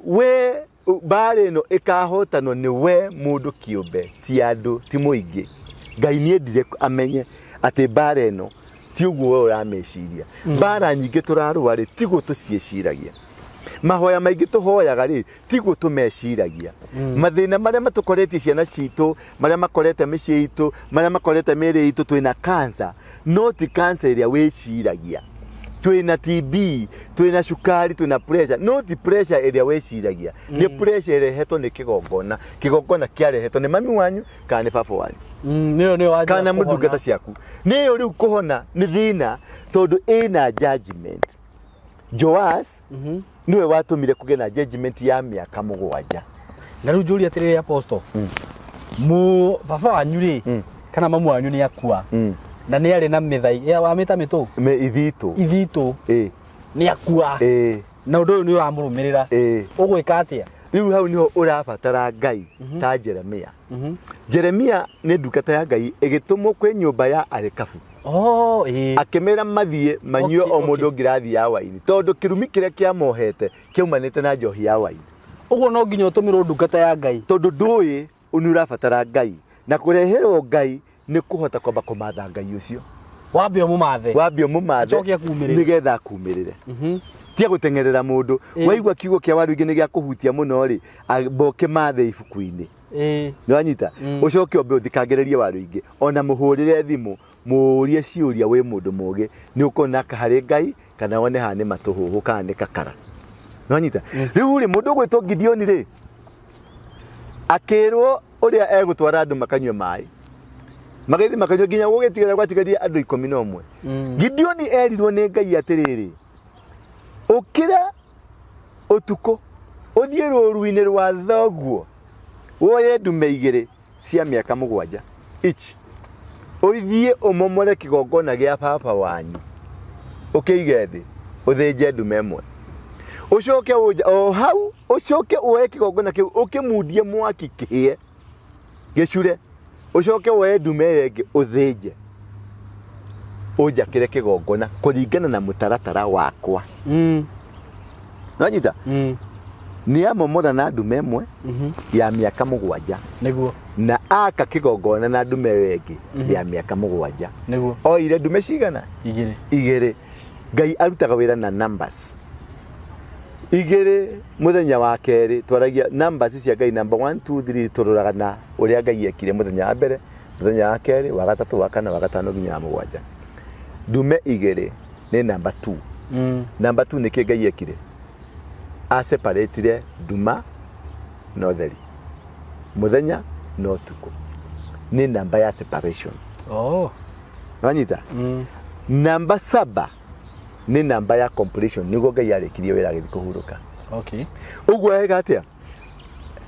S1: we mbara ĩno ĩkahotanwo nĩ we mũndũ kĩũmbe, ti andũ, ti mũingĩ. Ngai nĩ endire amenye atĩ mbara ĩno ti ũguo we ũramĩciria. Mbara nyingĩ tũrarũa rĩ, tiguo tũciĩciragia. Mahoya maingĩ tũhoyaga rĩ, tiguo tũmeciragia. Mathĩna marĩa matũkoretie ciana citũ, marĩa makorete mĩciĩ itũ, marĩa makorete mĩĩrĩ itũ, twĩna cancer, no ti cancer ĩrĩa wĩciragia. Twĩna TB, twĩna cukari, twĩna pressure, no ti pressure ĩrĩa wĩciragia. Nĩ pressure ĩrehetwo nĩ kĩgongona, kĩgongona kĩarehetwo nĩ mami wanyu kana nĩ baba wanyu.
S2: Nĩyo wanjia
S1: kana
S2: kũhona.
S1: Ndungata ciaku nĩyo rĩu kũhona nĩ thĩna, tondũ ĩna judgment. Joas nĩwe watũmire kũgĩe na judgment ya mĩaka 7.
S2: Na rĩu njũrie atĩrĩrĩ, apostle, mu baba wanyu rĩ, kana mamu wanyu nĩ akua, na nĩ arĩ na mĩthai ya wamĩta mĩtũ.
S1: Me ithitũ.
S2: Ithitũ. Nĩ akua, na ũndũ ũyũ nĩ ũramũrũmĩrĩra, ũgwĩka atĩa?
S1: Rĩu hau niho ũrabatara Ngai ta Jeremia. Jeremia nĩ ndungata ya Ngai ĩgĩtũmwo kwĩ nyũmba ya Arekabu.
S2: Oh, ĩĩ.
S1: Akĩmĩra mathiĩ manyue o mũndũ ngirathi ya waini, tondũ kĩrumi kĩrĩa kĩamohete kĩaumanĩte na njohi ya waini.
S2: Ũguo no nginya ũtũmĩrwo ndungata ya Ngai.
S1: Tondũ ndũĩ Nĩ ũrabatara Ngai, na kũreherwo Ngai nĩ kũhota kwamba kũmatha Ngai ũcio.
S2: Wambe ũmũmathe.
S1: Wambe ũmũmathe.
S2: Acoke akumĩrĩre.
S1: Nĩgetha akumĩrĩre. Tia gũteng'erera mũndũ. Waigua kiugo kĩa Waruingi nĩ gĩa kũhutia mũno rĩ, amba ũkĩmathe ibuku-inĩ. Nĩwanyita? Ũcoke ũmbe ũthikangĩrĩrie Waruingi, ona mũhũrĩre thimũ, mũrie ciũria wĩ mũndũ mũgĩ, nĩ ũkona harĩ Ngai kana wone haha nĩ matũhũhũ kana nĩ kakara. Nĩwanyita? Rĩu rĩ, mũndũ ũgwĩtwo Gideoni rĩ, akĩrwo ũrĩa egũtwara andũ makanyue maĩ, magĩthiĩ makanyua nginya gũgĩtigara gwatigarire andũ 11. Gideoni erirwo nĩ Ngai atĩrĩrĩ, ũkĩra ũtukũ ũthiĩ rũru-inĩ rwa thoguo woye ndume igĩrĩ cia mĩaka 7 each, ũthiĩ ũmomore kĩgongona gĩa baba wanyu ũkĩige thĩ, ũthĩnje ndume ĩmwe, ũcoke ũnja o hau, ũcoke woe kĩgongona kĩu ũkĩmundie mwaki kĩhĩe gĩcure, ũcoke woe ndume ĩyo ĩngĩ ũthĩnje ũnjakĩre kĩgongona kũringana na mũtaratara wakwa. Nĩwanyita? Nĩ amomora na ndume ĩmwe ya mĩaka 7.
S2: Nĩguo.
S1: Na aka kĩgongona na ndume ĩyo ĩngĩ ya mĩaka 7.
S2: Nĩguo.
S1: Oire ndume cigana?
S2: Igĩrĩ.
S1: Igĩrĩ. Ngai arutaga wĩra na numbers. Igĩrĩ mũthenya wa kerĩ twaragia numbers cia Ngai, number 1 2 3, tũroraga na ũrĩa Ngai ekire mũthenya wa mbere, mũthenya wa kerĩ, wa gatatũ, wa kana, wa gatano nginya wa 7. Ndume igĩrĩ nĩ number 2. Number 2 nĩkĩ Ngai ekire? A separatire nduma na ũtheri, mũthenya na ũtukũ. Nĩ namba ya separation. Wanyita? Namba 7 nĩ namba ya completion, nĩguo Ngai arĩkirie wĩra agĩthiĩ kũhurũka. Ũguo ega atĩa?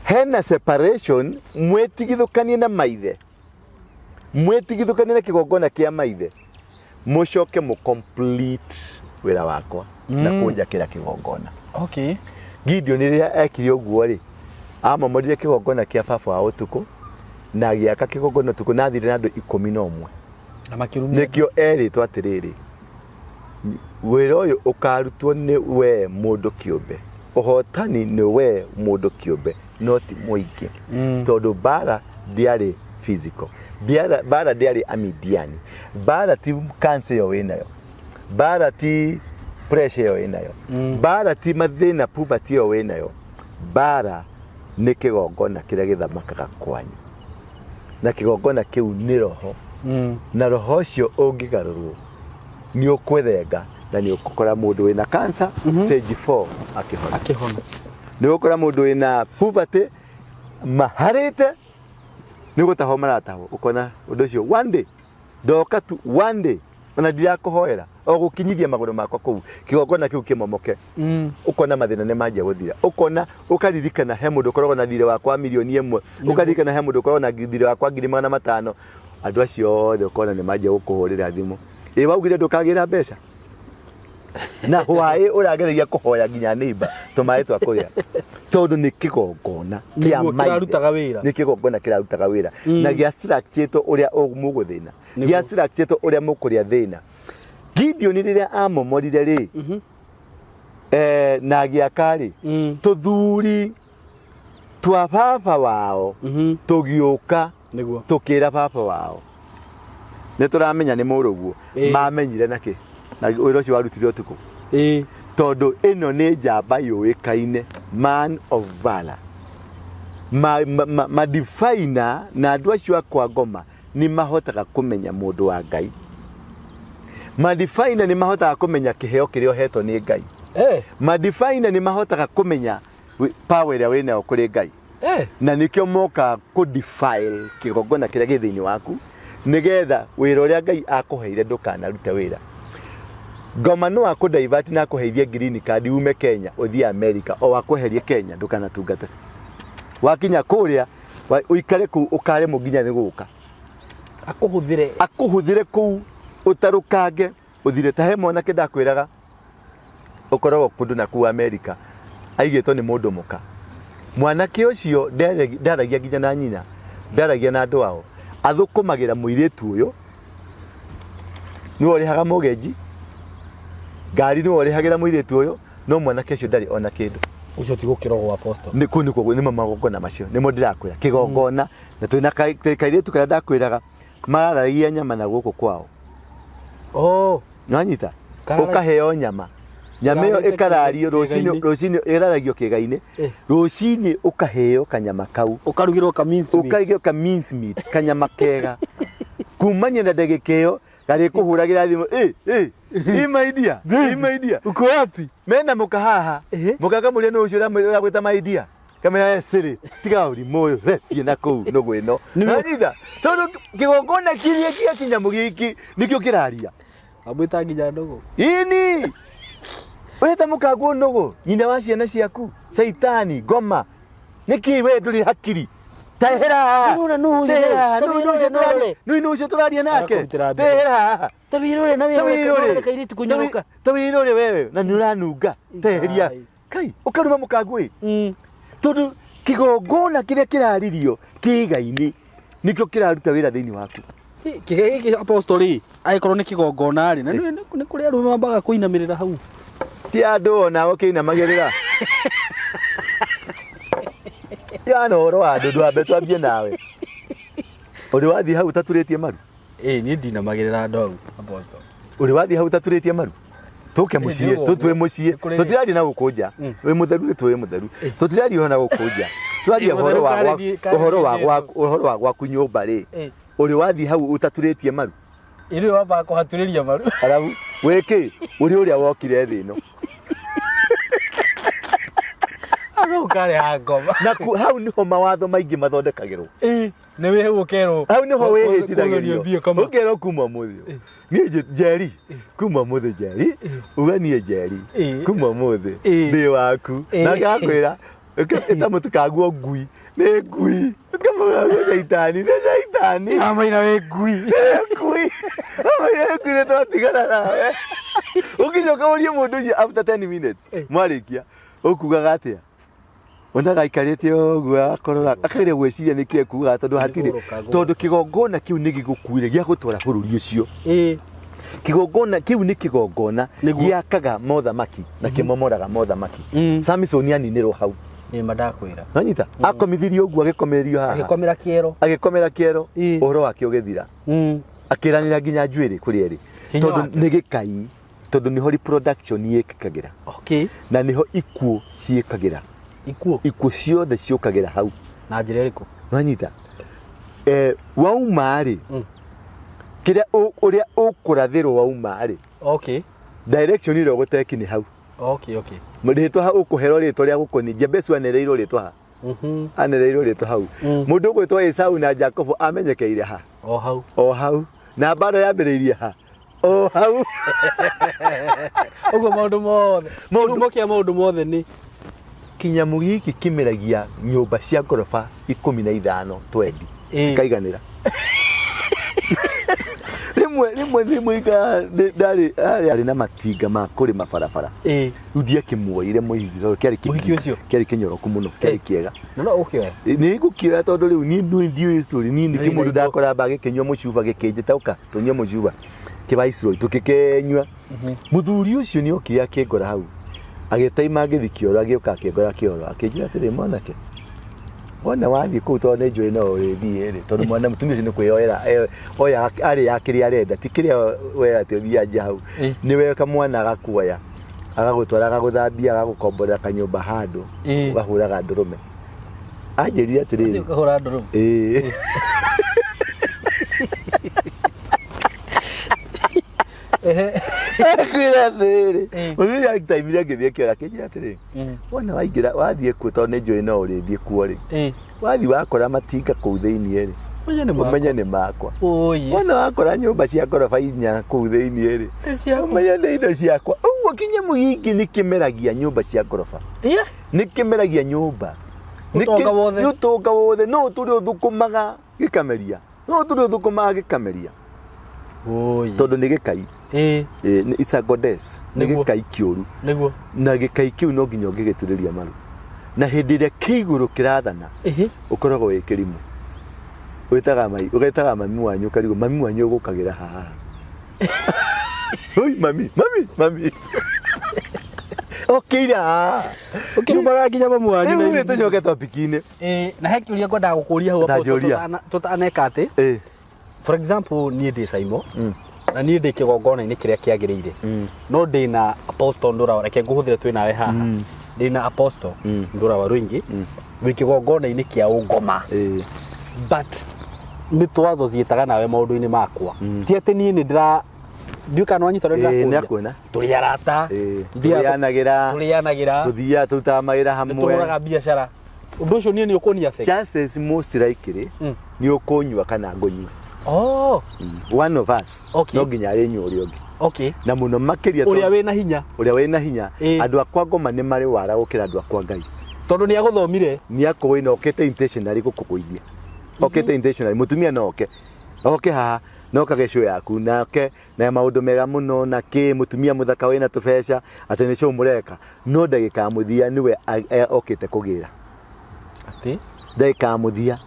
S1: Hena separation, mwĩtigithũkanie na maithe, mwĩtigithũkanie na kĩgongona kĩa maithe, mũcoke mũ complete wĩra wakwa na kũnjakĩra kĩgongona. Gideon rĩrĩa ekire ũguo rĩ, amomorire kĩgongona kĩa baba wa ũtukũ na agĩaka kĩgongona ũtukũ na athire na andũ 11.
S2: Na makĩrumia.
S1: Nĩkĩo erĩtwo atĩrĩrĩ, wĩra ũyũ ũkarutwo nĩ we mũndũ kĩũmbe, ũhotani nĩ we mũndũ kĩũmbe, no ti mũingĩ. Tondũ mbara ndĩarĩ physical, mbara ndĩarĩ Amidiani, mbara ti cancer ĩyo wĩnayo, mbara ti pressure ĩyo wĩnayo, mbara ti mathĩna poverty ĩyo wĩnayo, mbara nĩ kĩgongona kĩrĩa gĩthamakaga kwanyu, na kĩgongona kĩu nĩ roho. Na roho ũcio ũngĩgarũrwo nĩ ũkwethenga na nĩ ũgũkora mũndũ wĩna cancer stage 4 akĩhona.
S2: Akĩhona.
S1: Nĩ ũgũkora mũndũ wĩna poverty maharĩte nĩ gũtahwo maratahwo, ũkona ũndũ ũcio one day ndoka tu, one day ona ndirakũhoera o gũkinyithia magũrũ makwa kũu kĩgongona kĩu kĩmomoke. Ũkona mathĩna nĩ manjia gũthira, ũkona ũkaririkana he mũndũ ũkoragwo na thirĩ wakwa wa mirioni 1, ũkaririkana he mũndũ ũkoragwo na thirĩ wakwa 500,000. Andũ acio othe ũkona nĩ manjia gũkũhũrĩra thimũ, ĩ waugire ndũkagĩra mbeca na hwaĩ ũrageragia kũhoya nginya neighbor tũmaĩ twa kũrĩa, tondũ nĩ kĩgongona kĩa
S2: Nĩguo
S1: maithe.
S2: kĩrarutaga wĩra.
S1: Nĩ kĩgongona kĩrarutaga wĩra na gĩa structure ũrĩa mũgũthĩna, gĩa structure ũrĩa mũkũrĩa thĩna. Gideon rĩrĩa amomorire rĩ, na agĩaka rĩ, tũthuri twa baba wao tũgĩũka tũkĩra baba wao nĩ tũramenya nĩ mũrũguo. Mamenyire nakĩ? Na wĩra ũcio warutire ũtukũ. Tondũ ĩno nĩ njamba yũĩkaine, man of valor, madifaina na andũ acio akwa ngoma nĩ mahotaga kũmenya mũndũ wa Ngai. Madifaina nĩ mahotaga kũmenya kĩheo kĩrĩa ũhetwo nĩ Ngai. Madifaina nĩ mahotaga kũmenya power ĩrĩa wĩnayo kũrĩ Ngai. Na nĩkĩo mokaga kũ defile kĩgongona kĩrĩa gĩ thĩinĩ waku, nĩgetha wĩra ũrĩa Ngai akũheire ndũkanarute wĩra. Ngoma no akũ divert na akũheithie green card ume Kenya ũthiĩ America, o akweherie Kenya ndũkanatungate. Wakinya kũrĩa ũikare kũu ũkaremwo nginya nĩ gũka.
S2: Akũhũthĩre.
S1: Akũhũthĩre kũu ũtarũkange ũthire. Ta he mwanake ndakwĩraga ũkoragwo kũndũ na kũu America aigĩtwo nĩ mũndũ mũka. Mwanake ũcio ndaragia nginya na nyina, ndaragia na andũ ao, athũkũmagĩra mũirĩtu ũyũ, nĩwe ũrĩhaga mũgenji, ngari nĩwe ũrĩhagĩra mũirĩtu ũyũ, no mwanake ũcio ndarĩ ona kĩndũ.
S2: Ũcio ti gũkĩrogwo apostle.
S1: Nĩ kũu nĩkuo nĩmo magongona macio nĩmo ndĩrakwĩra kĩgongona na twĩna kairĩtu karĩa ndakwĩraga mararagia nyama na gũkũ kwao.
S2: Oh.
S1: Nĩwanyita? Ũkaheo nyama nyama ĩyo
S2: Kararĩte
S1: ĩkarario rũcinĩ
S2: kĩĩga-inĩ.
S1: Rũcinĩ ĩraragio kĩĩga-inĩ. Rũcinĩ ũkaheo kanyama kau.
S2: Ũkarugĩrwo ka mince meat.
S1: Ũkarugĩrwo ka mince meat, kanyama kega kumania na ndagĩka ĩyo garĩkũhũragĩra thimũ, "Ĩ, ĩ, ĩ, my dear, ĩ, my dear."
S2: Uko wapi?
S1: Mena mũka haha. Mũka akamũria nũ ũcio ũragwĩta my dear, kamera sĩrĩ tiga ũrimũ ũyũ, we thiĩ na kũu nũgũ ĩno. Nanyita tondũ kĩgongona kĩrĩa kĩa kĩnyamũ gĩkĩ nĩkĩo kĩraria.
S2: Amwĩta nginya nũgũ.
S1: Ini ũreta mũkanguo nũgũ, nyina wa ciana ciaku, caitani ngoma nĩkĩ we ndũrĩ hakiri tehera haha.
S2: Nũũ na nũũ ũcio?
S1: Tehera haha.
S2: Ta wĩrore,
S1: Nũũ ũcio
S2: nũũ
S1: nũũ ũcio tũraria nake?
S2: Arakũrutĩra mbere.
S1: Tehera haha.
S2: Ta wĩrore na
S1: Ta wĩrore.
S2: kairĩtu kũnyoroka.
S1: Ta wĩrore wewe na nĩ ũranunga teheria.
S2: Kai.
S1: Kai ũkaruma mũkanguo ĩ tondũ kĩgongona kĩrĩa kĩraririo kĩĩga-inĩ nĩkĩo kĩraruta wĩra thĩinĩ waku.
S2: Kĩga gĩkĩ apostle rĩ, angĩkorwo nĩ kĩgongona rĩ, na nĩ kũrĩ arũme mambaga kũinamĩrĩra hau.
S1: Ti andũ onao kĩinamagĩrĩra yana ũhoro wa andũ ndwambe twambie nawe ũrĩ wathiĩ hau ũtaturĩtie maru.
S2: Ĩĩ, niĩ ndinamagĩrĩra andũ hau apostle.
S1: Ũrĩ wathiĩ hau ũtaturĩtie maru tũke mũciĩ
S2: nĩguo.
S1: Tũtwĩ mũciĩ.
S2: Nĩ kũrĩ-
S1: Tũtiraria na gũkũ nja. Wĩ mũtheru nĩ tũĩ mũtheru, tũtiraria ũhoro na gũkũ nja, tũraria
S2: Ĩ,
S1: ũhoro wa
S2: mũtheru karĩ
S1: ũhoro wa
S2: Jesũ.
S1: gwaku, ũhoro wa gwaku nyũmba rĩ. Ũrĩ wathiĩ hau ũtaturĩtie maru?
S2: Ĩrĩ wambaga kũhatũrĩria maru.
S1: Arabu wĩkĩ ũrĩ ũrĩa wokire thĩ ĩno.
S2: Hau ũkareha ngoma.
S1: Na hau niho mawatho maingĩ mathondekagĩrwo.
S2: Ĩ, nĩ wĩ hau ũkerwo.
S1: Hau niho
S2: Kũgerio
S1: wĩhĩtithagĩrio
S2: mbia kama.
S1: ũkerwo kuma ũmũthĩ niĩ Njeri, kuma ũmũthĩ Njeri, uga niĩ Njeri kuma ũmũthĩ ndĩ waku. Nake akwĩra ĩta mũtikaguo ngui nĩ ngui, ũkamũgaguo caitani nĩ caitani.
S2: Amaina wĩ ngui.
S1: Nĩ ngui, amaina wĩ ngui, nĩ twatigana nawe. Ũngĩcoka ũrie mũndũ ũcio after 10 minutes mwarĩkia ũkugaga atĩa, onaga aikarĩte ũguo akorora akageria gwĩciria nĩkĩ ekugaga tondũ hatirĩ
S2: Gũgũrũka,
S1: tondũ kĩgongona kĩu nĩ gĩgũkuire gĩa gũtwara bũrũri ũcio. Kĩgongona kĩu nĩ kĩgongona gĩakaga mothamaki na kĩmomoraga mothamaki. Samson aninĩrwo hau.
S2: Nĩ ma ndakwĩra.
S1: Nanyita akomithirio ũguo agĩkomerio haha.
S2: Agĩkomera kĩero.
S1: Agĩkomera kĩero, ũhoro wake ũgĩthira. Akĩranĩra nginya njuĩrĩ kũrĩ erĩ.
S2: Hinya
S1: Tondũ
S2: wake.
S1: nĩ gĩkai, tondũ nĩho reproduction yĩkĩkagĩra. Na nĩho ikuũ ciĩkagĩra.
S2: Ikuũ?
S1: Ikuũ ciothe ciũkagĩra hau.
S2: Na njĩra ĩrĩkũ?
S1: Wanyita? Wauma rĩ, kĩrĩa ũrĩa ũkũrathĩrwo wauma rĩ. Direction ĩrĩa ũgũteki nĩ hau. Rĩtwa hau ũkũherwo rĩtwa rĩa gũkoni. Jabesu anereirwo rĩtwa ha? Anereirwo rĩtwa hau. Mũndũ ũgwĩtwo Esau na Jacobo amenyekeire ha?
S2: O hau.
S1: O hau. Na mbara yambĩrĩirie ha? O hau.
S2: Ũguo maũndũ mothe. Kĩhumo kĩa maũndũ mothe nĩ
S1: kĩnyamũ gĩkĩ kĩmeragia nyũmba cia ngoroba 15 twendi cikaiganĩra. Rĩmwe rĩmwe rĩmwe ndarĩ arĩ na matinga ma kũrĩma barabara. Rĩu ndiakĩmuoire mũhiki tondũ kĩarĩ
S2: Mũhiki ũcio?
S1: Kĩarĩ kĩnyoroku mũno, kĩarĩ kĩega.
S2: Na no ũkĩoya?
S1: Nĩ ngũkĩoya tondũ rĩu niĩ ndiũĩ ndiũĩ story, niĩ nĩ
S2: Nĩ
S1: kĩmũndũ
S2: indo.
S1: ndakora mba gĩkĩnyua mũcuba gĩkĩnjĩta ũka tũnyue mũcuba kĩbaiciroi tũkĩkenyua. Mũthuri ũcio nĩ okire akĩngora hau agĩtaima ngĩthi kĩoro agĩũka akĩngora kĩoro akĩnjĩra atĩrĩ, mwanake wona wathiĩ kũu tondũ nĩ njũĩ no ũrĩthiĩ rĩ, tondũ mwana mũtumia ũcio nĩ kwĩyoera oya arĩ ya kĩrĩa arenda ti kĩrĩa we atĩ ũthiĩ anja hau. Nĩwe kamwana agakuoya agagũtwara agagũthambia agagũkomborera kanyũmba handũ ũgahũraga ndũrũme. Anjĩrire atĩrĩrĩ,
S2: Ũkahũra ndũrũme?
S1: Ĩĩ. Akwĩra atĩrĩrĩ, mũthuri agĩtaimire agĩthiĩ kĩoro akĩnjĩra atĩrĩrĩ, wona waingĩra wathiĩ kuo tondũ nĩ njũĩ no ũrĩthiĩ kuo rĩ, wathiĩ wakora matinga kũu thĩinĩ rĩ, ũmenye nĩ makwa. Wona wakora nyũmba cia ngoroba 4 kũu thĩinĩ rĩ, ũmenye nĩ indo ciakwa. Ũguo kĩnyamũ gĩkĩ nĩ kĩmeragia nyũmba cia ngoroba. Nĩ kĩmeragia nyũmba.
S2: Ũtonga wothe.
S1: Nĩ ũtonga wothe. No ũtũre ũthũkũmaga gĩkameria. No ũtũre ũthũkũmaga gĩkameria. Tondũ nĩ gĩkai. It's a goddess. Nĩ gĩkai kĩũru. Na gĩkai kĩu no nginya ũngĩgĩturĩria maru. Na hĩndĩ ĩrĩa kĩ igũrũ kĩrathana, ũkoragwo wĩ kĩrimũ. Wĩtaga mai, ũgetaga mami wanyu ũkarigwo mami wanyu ũgũkagĩra haha. Oi mami, mami, mami. Okĩira.
S2: Ũkĩrumaga nginya mamu wanyu.
S1: Rĩu rĩ tũcoke topic-inĩ.
S2: Ĩĩ, na he kĩũria ngwendaga gũkũria hau
S1: Ta njũria.
S2: tũtaneka atĩ.
S1: Ĩĩ.
S2: For example, niĩ ndĩ Saimo na niĩ ndĩ kĩgongona-inĩ kĩrĩa kĩagĩrĩire no ndĩ na Apostle Ndũra, reke ngũhũthĩre twĩ nawe haha, ndĩ na Apostle Ndũra wa Rũingĩ wĩ kĩgongona-inĩ kĩa ũngoma, but nĩ twathociĩtaga nawe maũndũ-inĩ makwa, ti atĩ niĩ nĩ ndĩra ndiũĩ kana wanyita ũrĩa
S1: Ĩĩ,
S2: ndĩrakũria.
S1: Nĩakuona.
S2: Tũrĩ arata.
S1: Ĩĩ,
S2: Tũrĩanagĩra.
S1: Tũrĩanagĩra. Tũthiaga tũrutaga mawĩra
S2: Nĩ
S1: hamwe.
S2: tũhũraga biacara. Ũndũ ũcio niĩ nĩ ũkũni affect?
S1: Chances most likely nĩ ũkũnyua kana ngũnyue.
S2: Oh.
S1: One of us no nginya arĩnyua ũrĩa ũngĩ. Na mũno makĩria
S2: ũrĩa wĩna hinya.
S1: Ũrĩa wĩna hinya. Andũ akwa ngoma nĩ marĩ wara gũkĩra andũ akwa Ngai.
S2: Tondũ nĩ agũthomire.
S1: Nĩ akũĩ na okĩte intentionally gũkũgũithia. Okĩte intentionally. Mũtumia no oke. Oke haha no kage show yaku nake na maũndũ mega mũno na kĩ mũtumia mũthaka wĩna tũbeca atĩ nĩ show mũreka, no ndagĩka ya mũthia nĩwe okĩte kũgĩra.
S2: Atĩ?
S1: Ndagĩka ya mũthia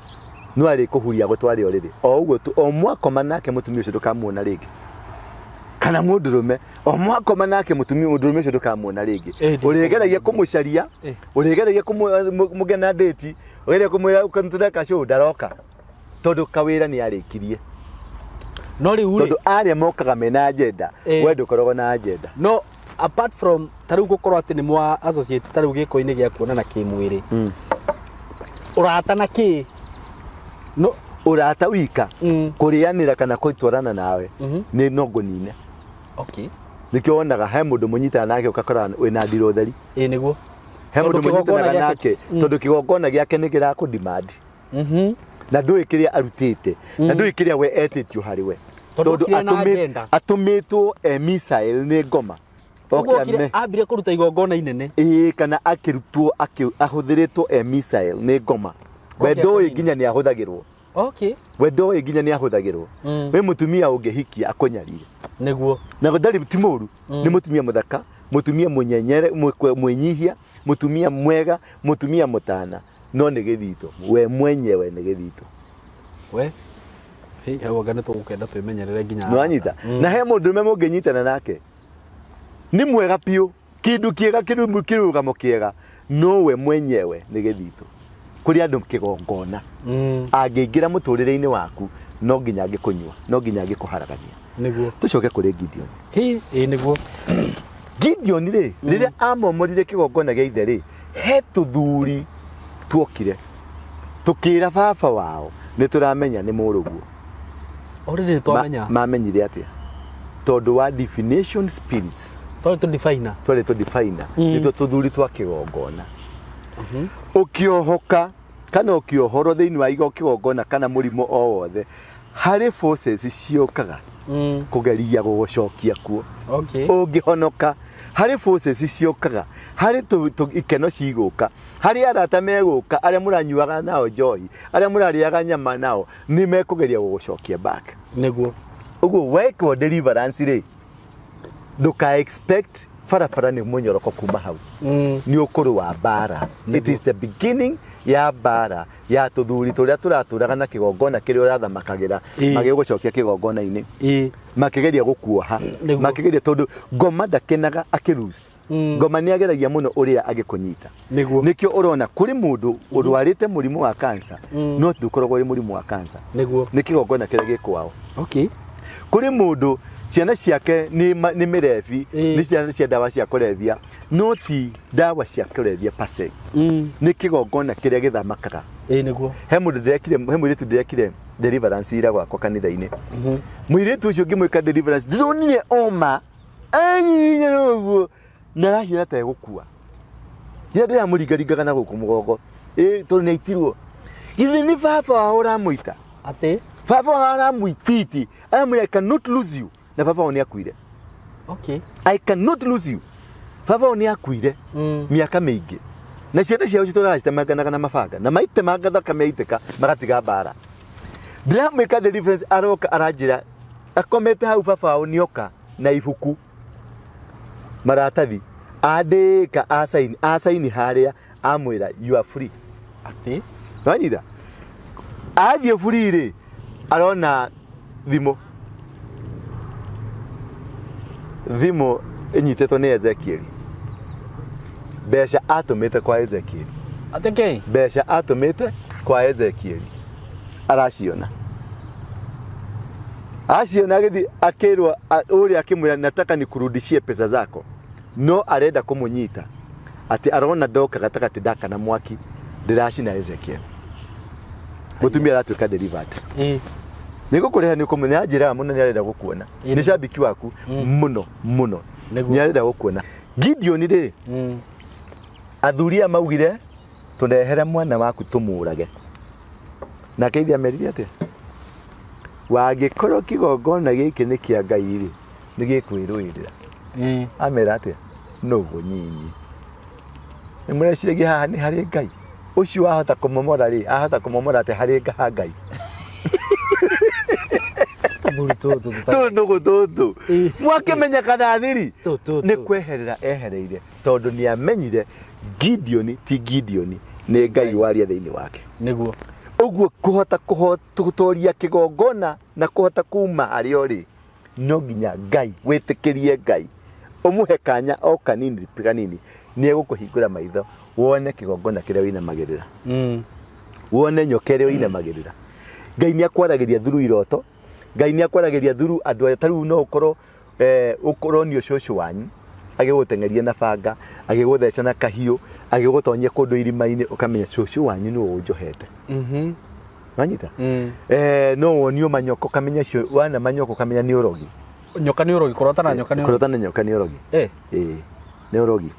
S1: no arĩ kũhuria gũtware ũrĩrĩ o ũguo tu, o mwakoma nake mũtumia ũcio ndũkamuona rĩngĩ, kana mũndũrũme o mwakoma nake mũtumia mũndũrũme ũcio ndũkamuona rĩngĩ. Ũrĩgeragia kũmũcaria, ũrĩgeragia kũmũgena date, ũgeria kũmwĩra tũreka show, ndaroka tondũ kawĩra nĩ arĩkirie.
S2: No rĩu rĩ,
S1: tondũ arĩa mokaga mena agenda, we ndũkoragwo na agenda.
S2: No apart from ta rĩu gũkorwo atĩ nĩ mwa associate ta rĩu gĩko-inĩ gĩa kuonana kĩmwĩrĩ, ũrata na kĩ no
S1: ũrata wika kũrĩanĩra kana gũtwarana nawe nĩ no ngũnine. Nĩkĩo wonaga he mũndũ mũnyitana nake ũgakora wĩna ndirũ theri.
S2: Ĩĩ nĩguo.
S1: He mũndũ
S2: Tondũ kĩgongona
S1: mũnyitanaga
S2: gĩake
S1: nake tondũ kĩgongona gĩake nĩ kĩrakũ-demand. Na ndũĩ kĩrĩa arutĩte na ndũĩ kĩrĩa we etĩtio harĩ we.
S2: Tondũ
S1: Tondũ
S2: okire na agenda.
S1: atũmĩtwo e missile nĩ ngoma.
S2: Ũguo
S1: Oke
S2: okire ambire kũruta igongona inene.
S1: Ĩĩ, kana akĩrutwo ahũthĩrĩtwo e missile nĩ ngoma. We
S2: Oke
S1: ndũĩ
S2: akũnina.
S1: nginya nĩ ahũthagĩrwo. We ndũĩ nginya nĩ ahũthagĩrwo. Wĩ mũtumia ũngĩhikia akũnyarire.
S2: Nĩguo.
S1: Na ndarĩ ti mũru, nĩ mũtumia mũthaka, mũtumia mũnyenyere, mwĩnyihia, mũtumia mwega, mũtumia mũtana, no nĩ gĩthito. We mwenyewe nĩ gĩthito.
S2: We. Hei, hau anga nĩ tũgũkenda twĩmenyerere nginya.
S1: Nĩwanyita? Na he mũndũrũme mũngĩnyitana nake nĩ mwega biũ, kĩndũ kĩega, kĩrũgamo kĩega, no we mwenyewe nĩ gĩthito. Kũrĩ andũ kĩgongona. Angĩingĩra mũtũrĩre-inĩ waku, no nginya angĩkũnyua, no nginya angĩkũharagania.
S2: Nĩguo.
S1: Tũcoke kũrĩ Gideon.
S2: Hĩ, ĩ nĩguo.
S1: Gideon rĩ, rĩrĩa amomorire kĩgongona gĩa ithe rĩ, he tũthuri tuokire tũkĩra baba wao nĩ tũramenya nĩ mũrũguo.
S2: Already nĩ twamenya.
S1: Mamenyire atĩa? Tondũ wa divination spirits.
S2: Twarĩ tũ definer.
S1: Twarĩ tũ definer. Nĩtuo tũthuri twa kĩgongona. Ũkĩohoka kana ũkĩohorwo thĩinĩ wa kĩgongona kana mũrimũ o wothe, harĩ forces ciũkaga kũgeria gũgũcokia kuo. Ũngĩhonoka, harĩ forces ciũkaga, harĩ ikeno cigũka, harĩ arata megũka, arĩa mũranyuaga nao njohi, arĩa mũrarĩaga nyama nao, nĩ mekũgeria gũgũcokia back.
S2: Nĩguo.
S1: Ũguo wekwo deliverance rĩ, ndũka expect barabara nĩ mũnyoroko kuma hau. Nĩ ũkũrũ wa mbara. It is the beginning ya mbara ya tũthuri tũrĩa tũratũraga na kĩgongona kĩrĩa ũrathamakagĩra, magĩgũcokia kĩgongona-inĩ. Makĩgeria gũkuoha. Makĩgeria tondũ ngoma ndakenaga akĩlose. Ngoma nĩ ageragia mũno ũrĩa angĩkũnyita.
S2: Nĩguo.
S1: Nĩkĩo ũrona kũrĩ mũndũ ũrwarĩte mũrimũ wa cancer, no ndũkoragwo ũrĩ mũrimũ wa cancer.
S2: Nĩguo.
S1: Nĩ kĩgongona kĩrĩa gĩ kwao. Kũrĩ mũndũ ciana ciake nĩ mĩrebi, nĩ ciana cia ndawa cia kũrebia, no ti ndawa cia kũrebia per se. Nĩ kĩgongona kĩrĩa gĩthamakaga.
S2: Ĩĩ nĩguo.
S1: He mũndũ ndĩrekire, he mũirĩtu ndĩrekire deliverance ira gwakwa kanitha-inĩ. Mũirĩtu ũcio ngĩmwĩka deliverance, ndĩronire oma anyinyana ũguo na arahiana ta egũkua. Rĩrĩa ndĩramũringaringaga na gũkũ mũgongo, ĩ tondũ nĩ aitirwo. Githĩ nĩ baba wao ũramũita?
S2: Atĩ?
S1: Baba wao aramũititi, aramwĩra I cannot lose you. Na baba wao nĩ akuire. I cannot lose you. Baba wao nĩ akuire mĩaka mĩingĩ. Na ciana ciao citũraga citemanganaga na mabanga. Na maitemanga thakame yaitĩka, magatiga mbara. Ndĩramwĩka deliverance, aroka aranjĩra, akomete hau baba wao nĩoka na ibuku maratathi, andĩka, asaini, asaini harĩa, amwĩra you are free.
S2: Atĩ?
S1: Wanyita? Athiĩ free rĩ, arona thimũ. Thimũ ĩnyitĩtwo nĩ Ezekiel. Mbeca atũmĩte kwa Ezekiel.
S2: Atĩ kĩ?
S1: Mbeca atũmĩte kwa Ezekiel araciona, aciona agĩthiĩ akĩrwo ũrĩa akĩmwĩra, "Nataka nikurudishie pesa zako." No arenda kũmũnyita atĩ arona ndoka gatagatĩ ndakana mwaki ndĩracina Ezekiel. Mũtumia aratuĩka delivered. Nĩ gũkũrĩha, nĩ ũkũmenya njĩraga mũno, nĩ arenda gũkuona. Nĩ shabiki waku mũno mũno. Nĩ arenda gũkuona. Gideon rĩ, athuri aya maugire, "Tũrehere mwana waku tũmũrage." Nake ithe amerire atĩa? "Wangĩkorwo kĩgongona gĩkĩ nĩ kĩa Ngai rĩ, nĩ gĩkwĩrũĩrĩra." Amera atĩa? "Nũgũ nyinyi, nĩ mũreciragia haha nĩ harĩ Ngai? Ũcio wahota kũmomora rĩ, ahota kũmomora atĩa harĩ ha Ngai?"
S2: Tũthuri tũtũ.
S1: Tũũ nũgũ tũtũ. Mwakĩmenya kana thiri.
S2: Tũ, tũ,
S1: Nĩ
S2: tũ.
S1: kweherera ehereire, tondũ nĩ amenyire Gideon ti Gideon, nĩ Ngai waria thĩinĩ wake. Ũguo kũhota gũtoria kĩgongona na kũhota kuma harĩa ũrĩ, no nginya Ngai wĩtĩkĩrie Ngai ũmũhe kanya o kanini kanini, nĩ egũkũhingũra maitho wone kĩgongona kĩrĩa wĩinamagĩrĩra, wone nyoka ĩrĩa ũinamagĩrĩra. Ngai nĩ akwaragĩria through iroto, Ngai nĩ akwaragĩria through andũ arĩa, ta rĩu no ũkorwo ũronio cũcũ wanyu agĩgũteng'eria na banga, agĩgũtheca na kahiũ, agĩgũtonyia kũndũ irima-inĩ, ũkamenya cũcũ wanyu nĩwe ũnjohete. Wanyita? No wonio manyoka, ũkamenya cio wana manyoka, ũkamenya nĩ ũrogi.
S2: Nyoka nĩ ũrogi? Kũrota na nyoka nĩ ũrogi?
S1: Kũrota na nyoka nĩ ũrogi. Ĩĩ, nĩ ũrogi.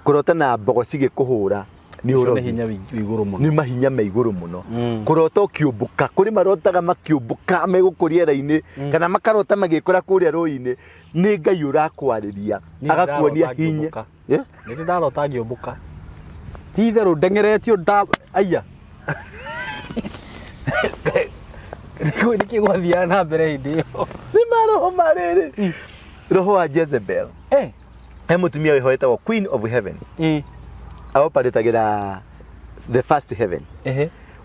S1: Kũrota na mbogo cigĩkũhũra nĩ
S2: Ũcio nĩ
S1: ũrogi.
S2: hinya wĩ igũrũ mũno.
S1: Nĩ mahinya me igũrũ mũno. Kũrota ũkĩũmbũka, kũrĩ marotaga makĩũmbũka megũkũ rĩera-inĩ, kana makarota magĩkora kũrĩa rũĩ-inĩ, nĩ Ngai ũrakwarĩria.
S2: Niĩ
S1: Agakuonia
S2: ndĩrarota
S1: hinya.
S2: ngĩũmbũka.
S1: Eh?
S2: Nĩ ndarota ngĩũmbũka, ti itherũ ndeng'eretio nda aya. Nĩkĩ gwathiaga na mbere hĩndĩ ĩyo?
S1: Nĩ maroho marĩrĩ, roho wa Jezebel. He mũtumia wĩho wĩtagwo Queen of Heaven, aoparĩtagĩra the first heaven.